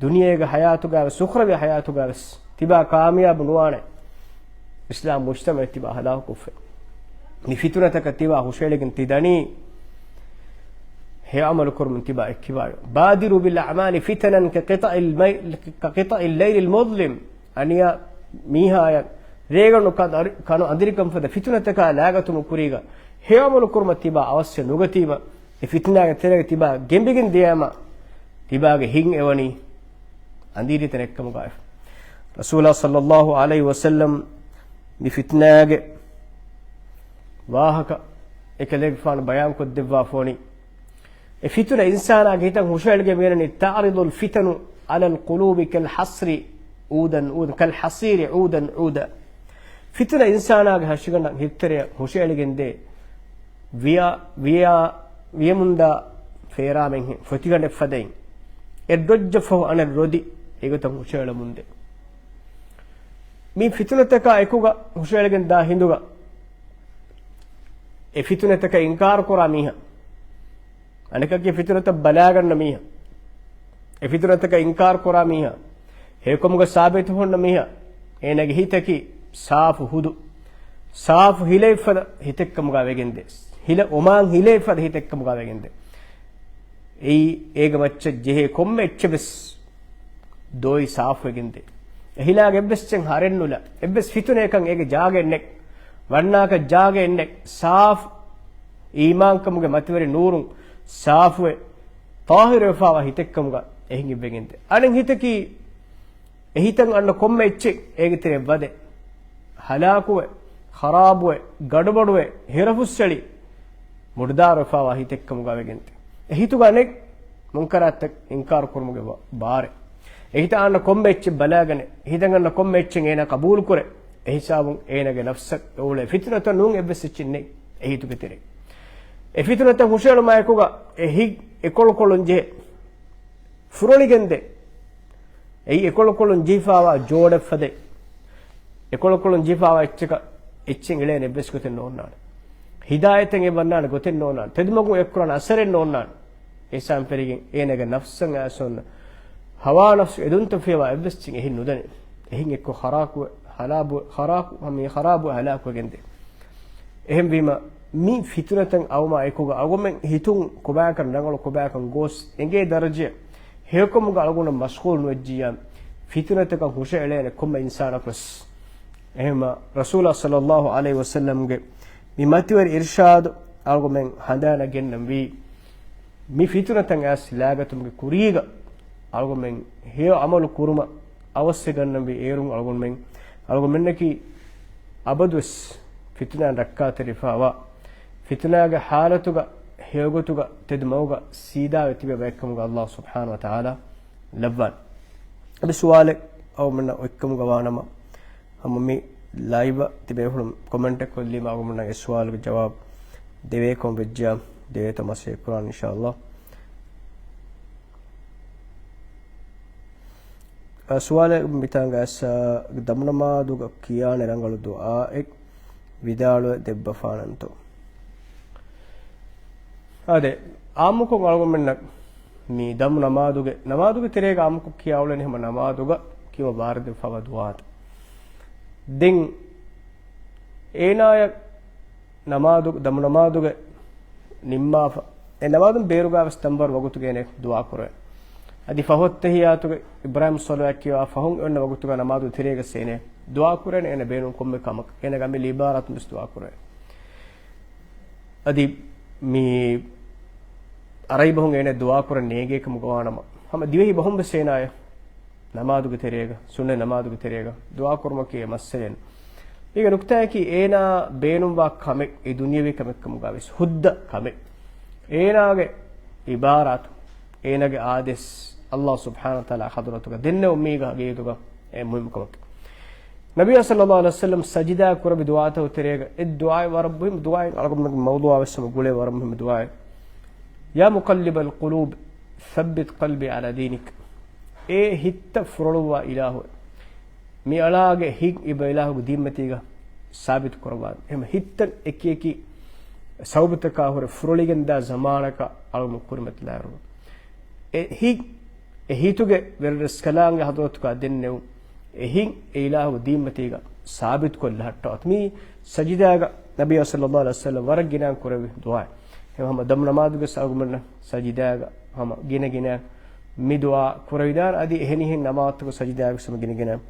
ދުނިޔޭގެ ޙަޔާތުގަ ވެސް، އުޚްރަވީ ޙަޔާތުގަ ވެސް ތިބާ ކާމިޔާބު ނުވާނެ. އިސްލާމް މުޖްތަމަޢެއް ތިބާ ހަލާކުކޮށްފަ، މި ފިތުނަތަކަށް ތިބާ ހުށައެޅިގެން ތި ދަނީ ހެޔޮ ޢަމަލު ކުރުމުން ތިބާ އެއްކިބާޔޯ. بادروا بالأعمال فتنا كقطع المي-، كقطع الليل المظلم. އަނިޔާ މީހާޔަށް ރޭގަނޑު ކަން އަރި-، ކަނު އަނދިރިކަން ފަދަ ފިތުނަތަކާ ލާގަތުމުގެ ކުރީގަ ހެޔޮ ޢަމަލު ކުރުމަށް ތިބާ އަވަސްވެ ނުގަތީމަ، އެ ފިތުނާގެ ތެރޭގަ ތިބާ ގެނބިގެން ދިޔައިމަ، ތިބާގެ ހިތް އެވަނީ އަނދިރި ތަނެއްކަމުގައި. ރަސޫލާ ޞައްލައްލާހު ޢަލައިހި ވަސައްލަމް މި ފިތުނާގެ ވާހަކަ އެކަލޭގެފާނު ބަޔާންކޮށްދެއްވާފަ ވަނީ، އެ ފިތުނަ އިންސާނާގެ ހިތަށް ހުށައެޅިގެން މިއަންނަނީ، تعرض الفتن على القلوب كالحصر عودا عودا، كالحصير عودا عودا. ފިތުނަ އިންސާނާގެ ހަށިގަނޑަށް ހިތްތެރެއަށް ހުށައެޅިގެންދޭ، ވިޔާ، ވިޔާ، ވިޔަމުންދާ ފޭރާމެއްހެން ފޮތިގަނޑެއްފަދައިން އެއްރޮއްޖަ ފަހު އަނެއް ރޮދި އެގޮތަށް ހުށައެޅަމުންދޭ. މި ފިތުނަތަކާ އެކުގަ ހުށައެޅިގެން ދާ ހިނދުގަ އެ ފިތުނަތަކަށް އިންކާރުކުރާ މީހާ، އަނެކަކީ ފިތުނަތައް ބަލާގަންނަ މީހާ. އެ ފިތުނަތަކަށް އިންކާރު ކުރާ މީހާ. ހެޔޮކަމުގަ ސާބިތު ހުންނަ މީހާ. އޭނާގެ ހިތަކީ ސާފު ހުދު. ސާފު ހިލައެއްފަދަ ހިތެއްކަމުގަ ވެގެންދޭ. ހިލަ އޮމާން ހިލައެއްފަދަ ހިތެއްކަމުގަ ވެގެންދޭ. އެއީ އޭގެ މައްޗަށް ޖެހޭ ކޮންމެ އެއްޗެއް ވެސް ދޯއި ސާފުވެގެންދޭ. އެހިލާގެ އެއްވެސް އެއްޗެއް ހަރެއްނުލާ، އެއްވެސް ފިތުނައަކަށް އޭގެ ޖާގައެއް ނެތް، ވަންނާކަށް ޖާގައެއް ނެތް، ސާފު އީމާންކަމުގެ މަތިވެރި ނޫރުން ސާފުވެ، ޠާހިރުވެފާވާ ހިތެއްކަމުގަ އެހެން އިއްވެގެންދޭ. އަނެއް ހިތަކީ އެ ހިތަށް އަންނަ ކޮންމެ އެއްޗެއް އޭގެ ތެރެއަށް ވަދެ، ހަލާކުވެ، ޚަރާބުވެ، ގަޑުބަޑުވެ، ހިރަފުއްސެޅި، މުޑުދާރުވެފާވާ ހިތެއްކަމުގަ ވެގެންދޭ. އެ ހިތުގަ ނެތް މުންކަރާތްތައް އިންކާރު ކުރުމުގެ ބަ-، ބާރެއް. އެ ހިތަށް އަންނަ ކޮންމެ އެއްޗެއް ބަލާގަނެ، ހިތަށް އަންނަ ކޮންމެ އެއްޗެއް އޭނާ ޤަބޫލުކުރޭ. އެ ހިސާބުން އޭނާގެ ނަފްސަށް އެއުޅޭ ފިތުނަތައް ނޫން އެއްވެސް އެއްޗެއް ނެތް އެ ހިތުގެ ތެރޭ. އެ ފިތުނަތައް ހުށައެޅުމާއެކުގަ އެ ހިތް އެކޮޅުކޮޅުން ޖެހޭ. ފުރޮޅިގެންދޭ. އެއީ އެކޮޅުކޮޅުން ޖެހިފާވާ ޖޯޑެއްފަދައިން. އެކޮޅުކޮޅުން ޖެހިފާވާ އެއްޗަކަށް އެއްޗެއް އެޅޭނެ އެއްވެސް ގޮތެއް ނޯންނާނެ. ހިދާޔަތެއް އެ ވަންނާނެ ގޮތެއް ނޯންނާނެ. ތެދުމަގުން އެއްކުރާނެ އަސަރެއް ނޯންނާނެ. އެހިސާބުން ފެށިގެން އޭނާގެ ނަފްސަށް އައިސް އޮންނަ ހަވާ ނަފްސު އެދުންތައް ފިޔަވާ އެއްވެސް އެއްޗެއް އެހެން ނުދަނީ. އެހެން އެއްކޮށް ޚަރާބު، ޚަރާބު، ހަމަ އެ ޚަރާބު ހަލާކުވެގެންދޭ. އެހެންވީމަ، މި ފިތުނަތައް އައުމާ އެކުގަ އަޅުގަނޑުމެން ހިތުން ކޮބާކަން ރަނގަޅު ކޮބާކަން ގޯސް އެނގޭ ދަރަޖައަށް ހެޔޮކަމުގަ އަޅުގަނޑު މަޝްޣޫލު ނުވެއްޖިއްޔާ، ފިތުނަތަކަށް ހުށައެޅޭނެ ކޮންމެ އިންސާނަކުވެސް. އެހެންމަ ރަސޫލާ ޞައްލައްލާހު ޢަލައިހި ވަސައްލަމްގެ މި މަތިވެރި އިރްޝާދު އަޅުގަނޑުމެން ހަނދާނަށް ގެންނަންވީ، މި ފިތުނަތައް އައިސް ލާގަތުމުގެ ކުރީގަ އަޅުގަނޑުމެން ހެޔޮ ޢަމަލު ކުރުމަށް އަވަސްވެގަންނަންވީ އޭރުން އަޅުގަނޑުމެން، އަޅުގަނޑުމެންނަކީ އަބަދުވެސް ފިތުނާއިން ރައްކާތެރިފައިވާ، ފިތުނާގެ ޙާލަތުގަ ހެޔޮގޮތުގަ ތެދު މަގުގަ ސީދާވެ ތިބޭ ބައެއްކަމުގަ ﷲ ސުބްޙާނަހޫ ވަތަޢާލާ ލައްވާނެ. އަދި ސުވާލެއް އަޅުގަނޑުމެންނަށް އޮތްކަމުގަ ވާނަމަ، ހަމަ މި ލައިވަށް ތިބޭފުޅުން ކޮމެންޓެއް ކޮށްލީމަ އަޅުގަނޑުމެންނަށް އެ ސުވާލުގެ ޖަވާބު ދެވޭކަމަށް ވެއްޖެއްޔާ ދެވޭތޯ މަސައްކަތް ކުރާނަން އިންޝާﷲ. އަ، ސުވާލެއް މިތާނގަ އައިސް، އަ، ދަމުނަމާދުގަ ކިޔާނެ ރަނގަޅު ދުޢާއެއް ވިދާޅުވެ ދެއްވަފާނަންތޯ؟ އާދެ، އާއްމުކޮށް އަޅުގަނޑުމެންނަށް މި ދަމު ނަމާދުގެ، ނަމާދުގެ ތެރޭގަ އާއްމުކޮށް ކިޔާ އުޅެނީ ހަމަ ނަމާދުގަ ކިޔަވާ ވާރިދުވެފައިވާ ދުޢާތައް. ދެން އޭނާޔަށް ނަމާދު، ދަމު ނަމާދުގެ ނިންމާފަ، އެ ނަމާދުން ބޭރުގަވެސް ދަންވަރު ވަގުތުގަ އޭނަ ދުޢާ ކުރޭ. އަދި ފަހު އައްތަޙިއްޔާތުގެ އިބްރާހީމް ޞަލަވާތް ކިޔަވާ ފަހުން އޮންނަ ވަގުތުގަ ނަމާދު ތެރޭގަސް އޭނަ ދުޢާ ކުރޭނެ، އޭނަ ބޭނުން ކޮންމެ ކަމަކަށް. އޭނަގެ އަމިއްލަ އިބާރާތުން ވެސް ދުޢާ ކުރޭ. އަދި މި އަރަބި ބަހުން އޭނަ ދުޢާ ކުރަން ނޭނގޭ ކަމުގަ ވާނަމަ، ހަމަ ދިވެހި ބަހުން ވެސް އޭނާޔަށް ނަމާދުގެ ތެރޭގަ، ސުންނަތް ނަމާދުގެ ތެރޭގަ ދުޢާ ކުރުމަކީ އެއް މައްސަލައެއް. އޭގެ ނުކުތާއަކީ އޭނާ ބޭނުންވާ ކަމެއް އެ ދުނިޔަވީ ކަމެއްކަމުގަވެސް ހުއްދަ ކަމެއް. އޭނާގެ އިބާރާތު، އޭނާގެ އާދޭސް ﷲ ސުބްޙާނަހޫ ވަތަޢާލާ ޙަޟްރަތުގަ ދެންނެވުން މީގަ ހަގީގަތުގަ އެއް މުހިއްމު ކަމެއް. ނަބިއްޔާ ޞައްލައްލާހު ޢަލައިހި ވަސައްލަމް ސަޖިދާ ކުރެއްވި ދުޢާތަކުގެ ތެރޭގަ އެއް ދުޢާއެއް ވަރަށް މުހިއްމު ދުޢާއެއް، އަޅުގަނޑުމެންގެ މައުޟޫޢާ ވެސް ހަމަ ގުޅޭ ވަރަށް މުހިއްމު ދުޢާއެއް. يا مقلب القلوب ثبت قلبي على دينك. އޭ ހިތްތައް ފުރޮޅުއްވާ އިލާހު، މި އަޅާގެ ހިތް އިބަ އިލާހުގެ ދީންމަތީގަ ސާބިތު ކުރައްވާ. އެހެން ހިތްތައް އެކި އެކި ސަބަބުތަކާ ހުރެ ފުރޮޅިގެންދާ ޒަމާނަކަށް އަޅުގަނޑު ކުރިމަތިލާއިރު، އެ ހިތް، އެ ހިތުގެ ވެރިރަސްކަލާނގެ ޙަޟްރަތުގަ ދެންނެވުން، އެ ހިތް އެ އިލާހުގެ ދީންމަތީގަ ސާބިތުކޮށްލަ ހައްޓަވާތި. މީ ސަޖިދާގަ ނަބިއްޔާ ޞައްލައްލާހު ޢަލައިހި ވަސައްލަމް ވަރަށް ގިނައިން ކުރެއްވި ދުޢާއެއް. އެހެން ހަމަ ދަމު ނަމާދުގެ އަޅުގަނޑުމެންނަށް ސަޖިދާގަ ހަމަ ގިނަ ގިނައިން މި ދުޢާ ކުރެވިދާނެ. އަދި އެހެނިހެން ނަމާދުތަކުގެ ސަޖިދާގަ ހަމަ ގިނަ ގިނައިން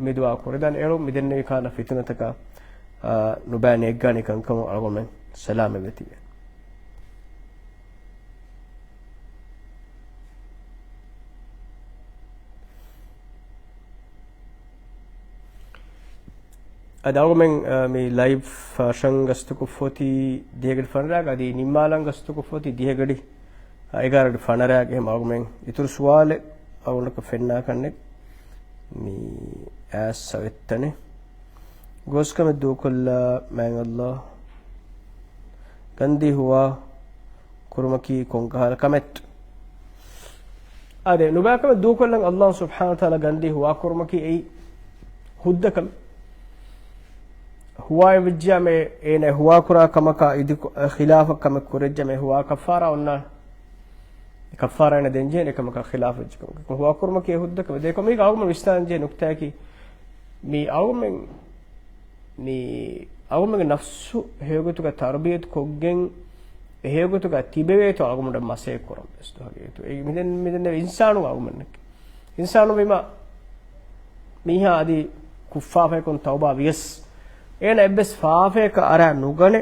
މި ދުޢާ ކުރެވިދާނެ. އޭރު މި ދެންނެވި ކަހަލަ ފިތުނަތަކާ، އާ، ނުބައި ނޭއްގާނެ ކަންކަމުން އަޅުގަނޑުމެން ސަލާމަތްވެ ތިބޭ. އަދި އަޅުގަނޑުމެން، އަ، މި ލައިވް ފަށަން ގަސްތުކޮށްފަ އޮތީ ދިހަގަޑި ފަނަރައަށް، އަދި ނިންމާލަން ގަސްތުކޮށްފަ އޮތީ ދިހަގަޑި، އަ، އެގާރަ ގަޑި ފަނަރައަށް. އެހެން އަޅުގަނޑުމެން އިތުރު ސުވާލެއް އަޅުގަނޑަކަށް ފެންނާކަށް ނެތް. މި އައިސް އޮތްތަނެއް. ގޯސްކަމެއް ދޫކޮށްލާ މާތް ﷲ ގަންދީ ހުވާ ކުރުމަކީ ކޮންކަހަލަ ކަމެއް؟ އާދެ، ނުބައިކަމެއް ދޫކޮށްލަން ﷲ ސުބްޙާނަހޫ ވަތަޢާލާ ގަންދީ ހުވާ ކުރުމަކީ އެއީ ހުއްދަ ކަމެއް. ހުވާއެއް ވެއްޖާމެ، އޭނަ ހުވާ ކުރާ ކަމަކާ އިދި، ޚިލާފަށް ކަމެއް ކުރެއްޖާމެ، ހުވާ ކައްފާރާ އޮންނާނެ. ކައްފާރާއިން ދޭންޖެހޭނެ ކަމަކާ ޚިލާފު ވެއްޖެ ކަމަކަށް ހުވާކުރުމަކީ އެ ހުއްދަ ކަމެއް. ދެކޮށް މީގަ އަޅުގަނޑު ވިސްނާންޖެހޭ ނުކްތާއަކީ، މީ އަޅުގަނޑުމެން، މީ އަޅުގަނޑުމެންގެ ނަފްސު އެހެޔޮގޮތުގަ ތަރުބިޔަތު ކޮށްގެން، އެހެޔޮގޮތުގަ ތިބެވޭތޯ އަޅުގަނޑުމެން މަސައްކަތް ކުރަން ވެސް ދުވަހުގެ އެތު. އެ މިދެން، މިދެން އިންސާނު އަޅުގަނޑުމެންނަކީ. އިންސާނު ވީމަ، މީހާ އަދި ކުށްފާފައިކޮން ތައުބާ ވިޔަސް، އޭނަ އެއްވެސް ފާފައަކަށް އަރާ ނުގަނެ،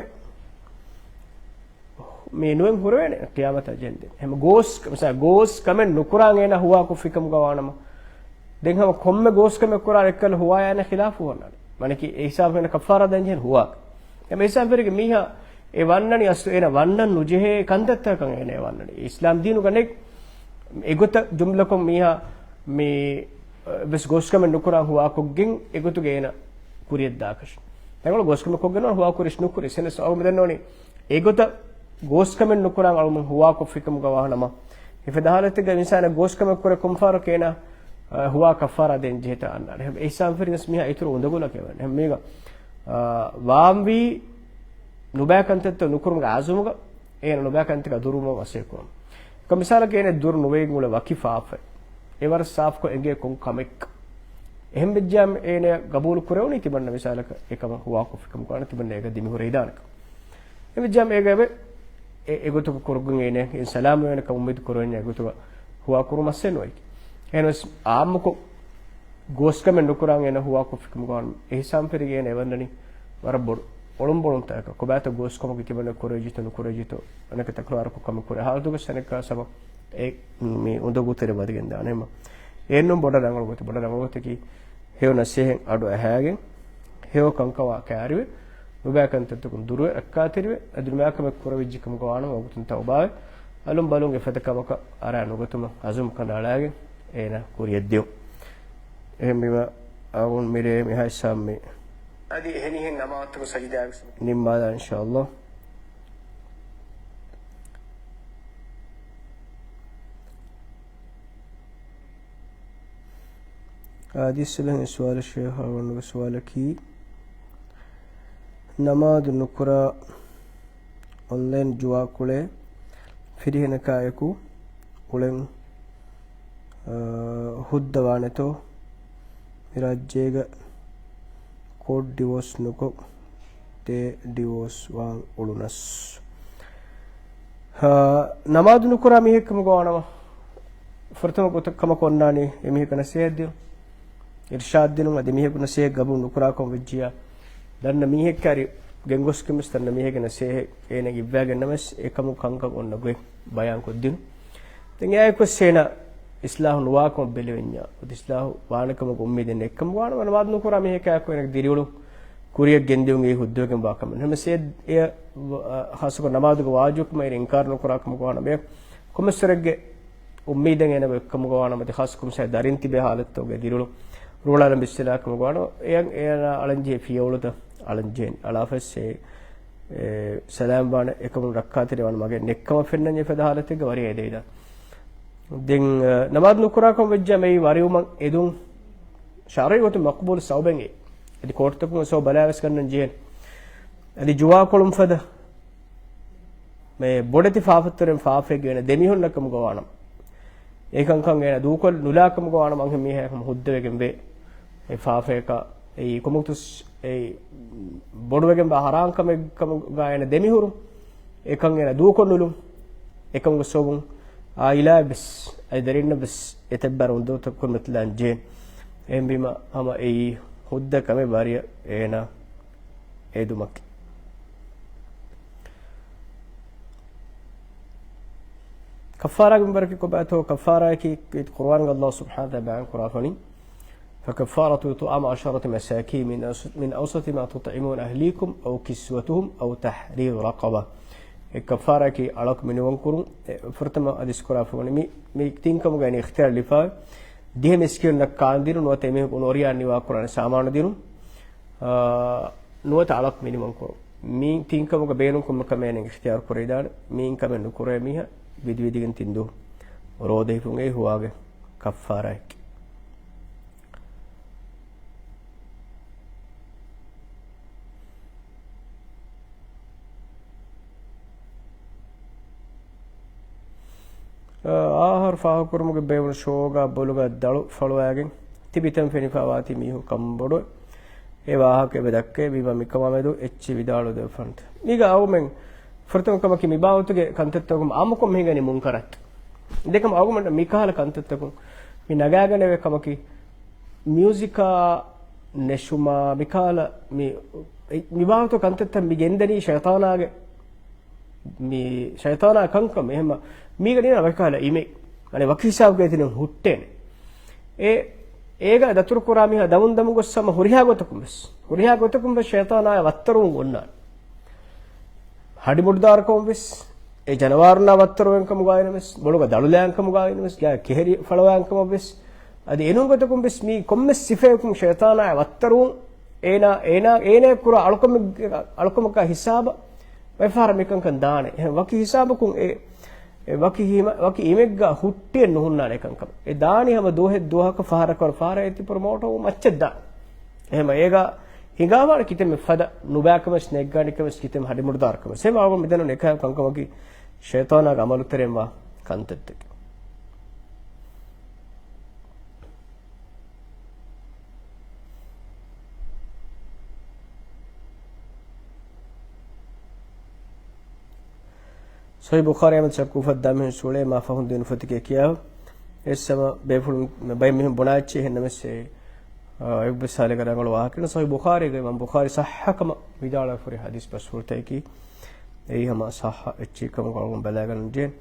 މި ނުވެން ހުރެވޭނެ ޤިޔާމަތާ ޖެހެންދެން. ހަމަ ގޯސް، މިސާ ގޯސް ކަމެއް ނުކުރާން އޭނަ ހުވާކޮށްފިކަމުގަ ވާނަމަ، ދެން ހަމަ ކޮންމެ ގޯސް ކަމެއް ކުރާ އެއްކަލަ ހުވާޔާ އޭނަ ޚިލާފު ވަންނާނެ. މަނަކީ އެ ހިސާބު އޭނަ ކައްފާރާ ދޭން ޖެހެން ހުވާ. އެ ހިސާބު ފެރިގެ މީހާ އެ ވަންނަނީ އަސްލު އޭނަ ވަންނަން ނުޖެހޭ ކަންތައްތަކަކަށް އޭނަ އެ ވަންނަނީ. އިސްލާމް ދީނުގަ ނެތް އެގޮތަށް ޖުމްލަކޮށް މީހާ މި އެއްވެސް ގޯސްކަމެއް ނުކުރާން ހުވާކޮށްގެން އެގޮތުގެ އޭނަ ކުރިޔަށް ދާކަށް. ތަންކޮޅެއް ގޯސްކަމެއް ކޮށްގެން ހުވާ ކުރިސް ނުކުރިސް. އެހެނަސް އަޅުގަނޑު މި ދަންނަވަނީ އެގޮތަށް ގޯސްކަމެއް ނުކުރާން އަޅުގަނޑު ހުވާކޮށްފިކަމުގަ ވާނަމަ، އެފަދަ ހާލަތެއްގަ އިންސާނަށް ގޯސްކަމެއް ކުރެ ކޮންފާރަކު އޭނަ، އަ، ހުވާ ކައްފާރާ ދޭން ޖެހޭތާ އަންނާނެ. އެހެން އެ ހިސާބު ފެރިގެން މީހާ އިތުރު އުނދަގުލަކަށް ވަން. އެހެން މީގަ، އަ، ވާންވީ ނުބައި ކަންތައްތައް ނުކުރުމުގެ އާޒުމުގަ އޭނަ ނުބައި ކަންތަކާ ދުރުވުމަށް މަސައްކަތް ކުރުން. އެކަމަ މިސާލަކަށް އޭނަ ދުރު ނުވެގެން އުޅޭ ވަކި ފާފައެއް އެވަރަށް ސާފުކޮށް އެނގޭ ކޮން ކަމެއް އެހެން ވެއްޖާމަ އޭނަ ގަބޫލު ކުރެވުނީ ތިމަންނަ މިސާލަކަށް އެކަމަށް ހުވާކޮށްފިކަމަކު ވާނެ ތިމަންނަ އޭގަ ދިމިހުރެ ހިދާނެކަން. އެހެން ވެއްޖާމަ އޭގަ އެ، އެގޮތަކަށް ކުރުގެން އޭނަ އިން ސަލާމަތް ވޭނެ ކަމަށް އުއްމީދު ކުރެވެންޏާ އެގޮތުގަ ހުވާ ކުރުމަށް މަސައްކަތް ނުވައި. އެހެނަސް އާއްމުކޮށް ގޯސްކަމެއް ނުކުރާން އޭނަ ހުވާކޮށްފިކަމުގަ ވާނަމަ އެހިސާބު ފެރިގެން އޭނަ އެވަންނަނީ ވަރަށް ބޮޑު އޮޅުންބޮޅުންތަކަކަށް. ކޮބާތޯ ގޯސްކަމަކީ ތިމަންނަ ކުރެވިއްޖެތޯ ނުކުރެވިއްޖެތޯ އަނެކަ ތަކުރާރުކޮށް ކަމެއް ކުރޭ ހާލަތުގަ ސަނެއްކާ ސަބަ އެ މި އުނދަގޫ ތެރެ ވަދެގެން ދާނެ. އެހެންނޫން ބޮޑަށް ރަނގަޅު ގޮތެއް، ބޮޑަށް ރަނގަޅު ގޮތަކީ ހެޔޮ ނަސޭހަތް އަޑު އަހައިގެން، ހެޔޮ ކަންކަމާ ކައިރިވެ، ނުބައި ކަންތައްތަކުން ދުރުވެ، ރައްކާތެރިވެ، އަދި ނުބައި ކަމެއް ކުރެވިއްޖެ ކަމުގަ ވާނަމަ ވަގުތުން ތައުބާވެ، އަލުން ބަލުން އެފަދަ ކަމަކަށް އަރާ ނުގަތުމަށް އަޒުމް ކަނޑައަޅައިގެން އޭނަ ކުރިޔަށް ދިޔުން. އެހެންވީމަ އަޅުގަނޑު މިރޭ މިހާ ހިސާބުން މި އަދި އެހެނިހެން ނަމާދު ސަޖިދާގެ ނިންމާލާ އިންޝާﷲ. އާދި އިސްވެލެހެން ސުވާލެއް ޝޭޚް އަޅުގަނޑުގެ ސުވާލަކީ، ނަމާދު ނުކުރާ އޮންލައިން ޖުވާކޮޅޭ ފިރިހެނަކާއެކު އުޅެން، އާ، ހުއްދަވާނެތޯ؟ މި ރާއްޖޭގަ ކޯޓް ޑިވޯސް ނުކޮށް ދޭ ޑިވޯސް ވާން އުޅުނަސް. އާ، ނަމާދު ނުކުރާ މީހެއްކަމުގަ ވާނަމަ، ފުރަތަމަ ގޮތަށް ކަމަކަށް އޮންނާނީ އެމީހަކަށް ނަސޭހަތް ދިނުން، އިރްޝާދް ދިނުން. އަދި މީހަކު ނަސޭހަތް ގަބޫލު ނުކުރާކަމަށް ވެއްޖިޔާ، ދަންނަ މީހެއް ކާރި ގެންގޮސްގެން ވެސް ދަންނަ މީހެއްގެ ނަސޭހަތް އޭނަގެ އިއްވާގެންނަމަވެސް އެކަމު ކަންކަން އޮންނަ ގޮތް ބަޔާންކޮށްދިނުން. ދެން އެއާއެކުވެސް އޭނަ އިސްލާހު ނުވާކަމަށް ބެލެވެންޏާ، އަދި އިސްލާހު ވާނެކަމަކު އުއްމީދެއް ނެތްކަމަށް ވާނަމަ، ނަމާދު ނުކުރާ މީހަކާއެކު އޭނަގެ ދިރިއުޅުން ކުރިޔަށް ގެންދިއުން އެއީ ހުއްދަވެގެންވާ ކަމެއް. ހަމަ ސޭ އެ، އަ، ޚާއްޞަކޮށް ނަމާދުގެ ވާޖިބުކަމަށް އިންކާރު ނުކުރާ ކަމަކު ވާނަމަ، އެ ކޮމެސްވަރެއްގެ އުއްމީދެއް އޭނަ އޮތްކަމުގަ ވާނަމަ، އަދި ޚާއްޞަކޮށް މިސާލަކަށް ދަރިން ތިބޭ ހާލަތުގެ ދިރިއުޅުން ރޫޅާލަން ބިސްތެލާކަމުގަ ވާނަމަ، އެ، އޭނަ އަޅަންޖެހޭ ފިޔަވަޅުތައް އަޅަންޖެހެން އަޅާފަސް އެ، އެ، ސަލާމް ވާނެ އެކަމުން ރައްކާތެރިވާނެ މަގެއް ނެތްކަމަށް ފެންނަންޏެ ފަދަ ހާލަތެއްގަ ވަރިޔާ އެދެވިދާނެ. ދެން، އަ، ނަމާދު ނުކުރާކަމަށް ވެއްޖާ މެއީ ވަރިވުމަށް އެދުން ޝަރުޢީ ގޮތުން މަޤްބޫލު ސަބަބެއް އެ. އަދި ކޯޓުތަކުން ސަބަބު ބަލާވެސް ގަންނަން ޖެހޭނެ. އަދި ޖުވާކޮޅުން ފަދަ މެ ބޮޑެތި ފާފަތައްތެރެއިން ފާފައެއްގެ އޭނަ ދެމީހުންނަކަމުގަ ވާނަމަ، އެކަންކަން އޭނަ ދޫކޮށް ނުލާކަމުގަ ވާނަމަ، އަންހެން މީހާ ހަމަ ހުއްދަވެގެން ވޭ. އެ ފާފަޔަކަށް އެއީ ކޮމުގަތުސް އެއީ ބޮޑުވެގެންވާ ހަރާން ކަމެއް ކަމުގަ އޭނަ ދެމިހުރުން، އެކަން އޭނަ ދޫކޮށް ނުލުން، އެކަމުގެ ސަބަބުން އާއިލާއަށްވެސް އަދި ދަރިންނަށްވެސް އެތައް ބާރު އުނދަގޫތައް ކުރިމަތިލާން ޖެހޭނެ. އެހެންވީމަ ހަމަ އެއީ ހުއްދަ ކަމެއް ވަރިޔަށް އޭނަ އެދުމަކީ. ކައްފާރާގެ މިންވަރަކީ ކޮބާތޯ؟ ކައްފާރާއަކީ ޤުރުއާނުގަ ﷲ ސުބްޙާނަހޫ ވަތަޢާލާ ބަޔާން ކުރާފަނީ، فكفارته إطعام عشرة مساكين من أوس-، من أوسط ما تطعمون أهليكم أو كسوتهم أو تحرير رقبة. އެ ކައްފާރާއަކީ އަޅަކު މިނިވަންކުރުން. އެ ފުރަތަމަ ޙަދީޘް ކުރާފަވަނީ މި، މި ތިން ކަމުގަ އިޚްތިޔާރު ލިބިފައި ދިހަ މިސްކީނުންނަށް ކާންދިނުން ނުވަތަ އެމީހުން އުނި އޮރިޔާ ނިވާކުރާނެ ސާމާނު ދިނުން. އާ، ނުވަތަ އަޅަކު މިނިވަންކުރުން. މި ތިން ކަމުގަ ބޭނުން ކޮންމެ ކަމެއް އޭނަ އިޚްތިޔާރު ކުރެވިދާނެ. މި ކަމެއް ނުކުރޭ މީހާ ވިދިވިދިގެން ތިން ދުވަހު ރޯދަ ހިފުން އެއީ ހުވާގެ ކައްފާރާއެކޭ. އާހަރު ފާހަގަކުރުމުގެ ބޭވުނު ޝޯގަ ބޮލުގަ ދަޅު ފަޅުވާގެން ތިބިތަން ފެނިފަވާތީ މީހުން ކަންބޮޑުވެ އެ ވާހަކަ އެބަ ދައްކައި ވީމަ މިކަމާމެދު އެއްޗި ވިދާޅުވެފަންތަ. މީގަ އަޅުމެން ފުރަތަމަ ކަމަކީ މި ބާވަތުގެ ކަންތައްތަކުން އާއްމުކޮށް މިހިނގަނީ މުންކަރާތް. ދެކަމަ އަޅުމެން މިކަހަލަ ކަންތައްތަކުން މި ނަގާގަނެވޭ ކަމަކީ މިއުޒިކާ ނެށުމާ މިކަހަލަ މި، މި ބާވަތު ކަންތައްތައް މި ގެންދަނީ ޝައިޠާނާގެ މި ޝައިޠާނާ ކަންކަމެއް. އެހެންމަ މީގަ ނީނަ ވަކިކަހަލަ އިމެ. އަނެއް ވަކި ހިސާބުގައި ތިނެން ހުއްޓޭނެ. އެ، އޭގަ ދަތުރުކުރާ މީހާ ދަމުން ދަމުން ގޮއްސަމަ ހުރިހާ ގޮތަކުން ވެސް، ހުރިހާ ގޮތަކުން ވެސް ޝައިޠާނާއާ ވައްތަރުވުން އޮންނާނެ. ހަޑިމުޑުދާރުކަމުން ވެސް، އެ ޖަނަވާރުންނާ ވައްތަރުވެން ކަމުގައި ވެސް، ބޮލުގަ ދަޅުލާން ކަމުގައި ވެސް، ގާ ކެހެރި ފަޅުވާން ކަމަށް ވެސް، އަދި އެނޫން ގޮތަކުން ވެސް މީ ކޮންމެސް ސިފައަކުން ޝައިޠާނާއާ ވައްތަރުވުން އޭނާ، އޭނާ، އޭނާ ކުރާ އަޅުކަމެއް، އަޅުކަމަކާ ހިސާބަށް ވައިފާރަ މިކަންކަން ދާނެ. އެހެން ވަކި ހިސާބަކުން އެ، އެ ވަކި ހިމަ-، ވަކި އިމެއްގަ ހުއްޓިއެއް ނުހުންނާނެ ކަންކަމަށް. އެ ދާނީ ހަމަ ދުވަހެއް ދުވަހަކަށް ފަހަރަކަށް ފަހަރަށް އެތި ޕްރޮމޯޓަރ މައްޗަށް ދާނެ. އެހެން އޭގަ ހިނގާވާނެ ކިތަންމެ ފަދަ ނުބައިކަމެސް ނެއްގާނެކަމެސް ކިތަންމެ ހަޑިމުޑުދާރުކަމެސް. އެހެން އަޅުގަނޑު މިދަންނަވަނީ އެކަހަލަ ކަންކަމަކީ ޝައިޠާނާގެ އަމަލުތެރެއިންވާ ކަންތައްތަކެއް. ސަހީޙު ބުޚާރީ އަމަދު ޗައްކުފައްދާ މިހެން ސުޅޭ މާ ފަހުން ދިނު ފޮތެކޭ ކިޔާ. އެއްސަމަ ބޭފުޅުން ބައެއް މީހުން ބުނާ އެއްޗެއް އެހެންނަމަސް އެ، އާ، އެއްވެސް ހާލެއްގަ ރަނގަޅު ވާހަކަ ނެތް. ސަހީޙު ބުޚާރީގައި އިމާމް ބުޚާރީ ޞައްޙަކަމަށް ވިދާޅުވެފަ ހުރި ހަދީސް ބަސްފުޅުތަކަކީ އެއީ ހަމަ ޞައްޙަ އެއްޗެއް ކަމުގަ އަޅުގަނޑު ބަލާގަންނަން ޖެހޭނެ.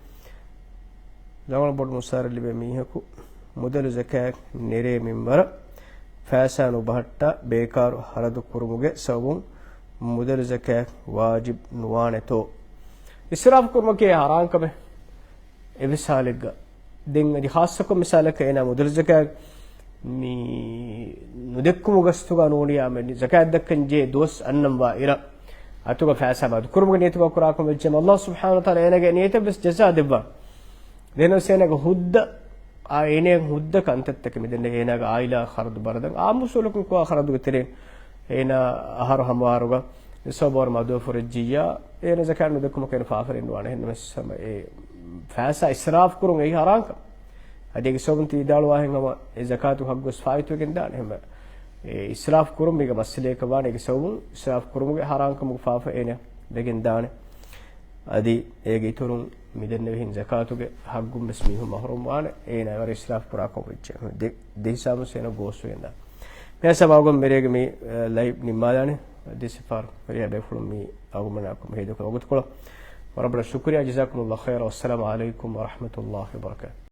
ރަނގަޅު ބޮޑު މުސާރަ ލިބޭ މީހަކު މުދަލު ޒަކާތް ނެރޭ މިންވަރަށް ފައިސާ ނުބަހައްޓާ ބޭކާރު ހަރަދު ކުރުމުގެ ސަބަބުން މުދަލު ޒަކާތް ވާޖިބް ނުވާނެތޯ؟ އިސްރާފު ކުރުމަކީ ހަރާން ކަމެއް. އެވެސް ހާލެއްގަ ދެން އަދި ޚާއްޞަކޮށް މިސާލަކަށް އޭނާ މުދަލު ޒަކާތް މި ނުދެއްކުމުގެ ގަސްތުގަ ނޫނިއްޔާ މެ ޒަކާތް ދައްކަން ޖެހޭ ދުވަސް އަންނަންވާ އިރަށް އަތުގަ ފައިސާ މަދު ކުރުމުގެ ނިޔަތުގަ ކުރާ ކަމެއް ވެއްޖެ އައްލާހު ސުބްޙާނަހު ވަތަޢާލާ އޭނާގެ ނިޔަތަށް ވެސް ޖަޒާ ދެއްވާނެ. ދެންވެސް އޭނާގެ ހުއްދަ، އާ، އޭނާގެ ހުއްދަ ކަންތައްތަކެއް މިދެންނެވި އޭނާގެ އާއިލާ ޚަރަދު ބަރަދަން އާއްމު އުސޫލަކުން ކުރާ ޚަރަދުގެ ތެރެއިން އޭނާ އަހަރު ހަމަވާރުގަ ސަބަބުވަރު މަދުވެފަ ހުރެއްޖިއްޔާ، އޭނަ ޒަކާތް ނުދެއްކުމަކަށް އޭނަ ފާފަ ނިންނުވާނެ. އެހެންނަމަވެސް ހަމަ އެ ފައިސާ އިސްރާފު ކުރުން އެއީ ހަރާންކަން. އަދި އޭގެ ސަބަބުން ތި ވިދާޅުވާހެން ހަމަ އެ ޒަކާތު ހައްގުވެސް ފާއިތުވެގެން ދާނެ. އެހެން އެ އިސްރާފު ކުރުން މީގަ މައްސަލައަކަށް ވާނެ. އޭގެ ސަބަބުން އިސްރާފު ކުރުމުގެ ހަރާންކަމުގެ ފާފަ އޭނަ ވެގެން ދާނެ. އަދި އޭގެ އިތުރުން މިދެންނެވިހެން ޒަކާތުގެ ހައްގުން ވެސް މީހުން މަހްރޫމް ވާނެ، އޭނާ ވަރަށް އިސްރާފު ކުރާ ކަމަށް ވެއްޖެ. ދެ، ދެ ހިސާބުން އޭނަ ގޯސްވެގެން ދާނެ. މިހާ ސަބަބުން މެރޭގެ މި، އަ، ލައިވް ނިންމާލާނެ. ދިސިފާރު ވެރިޔާ ބޭފުޅުން މި އަގުމަނާކު މެހިދަކު ވަގުތުކޮޅަށް ވަރަށް ބޮޑަށް ޝުކުރިޔާ. ޖަޒާކުމުﷲ ޚައިރާ. ވައްސަލާމު ޢަލައިކުމް ވަރަޙްމަތުﷲ ވަބަރަކާތު.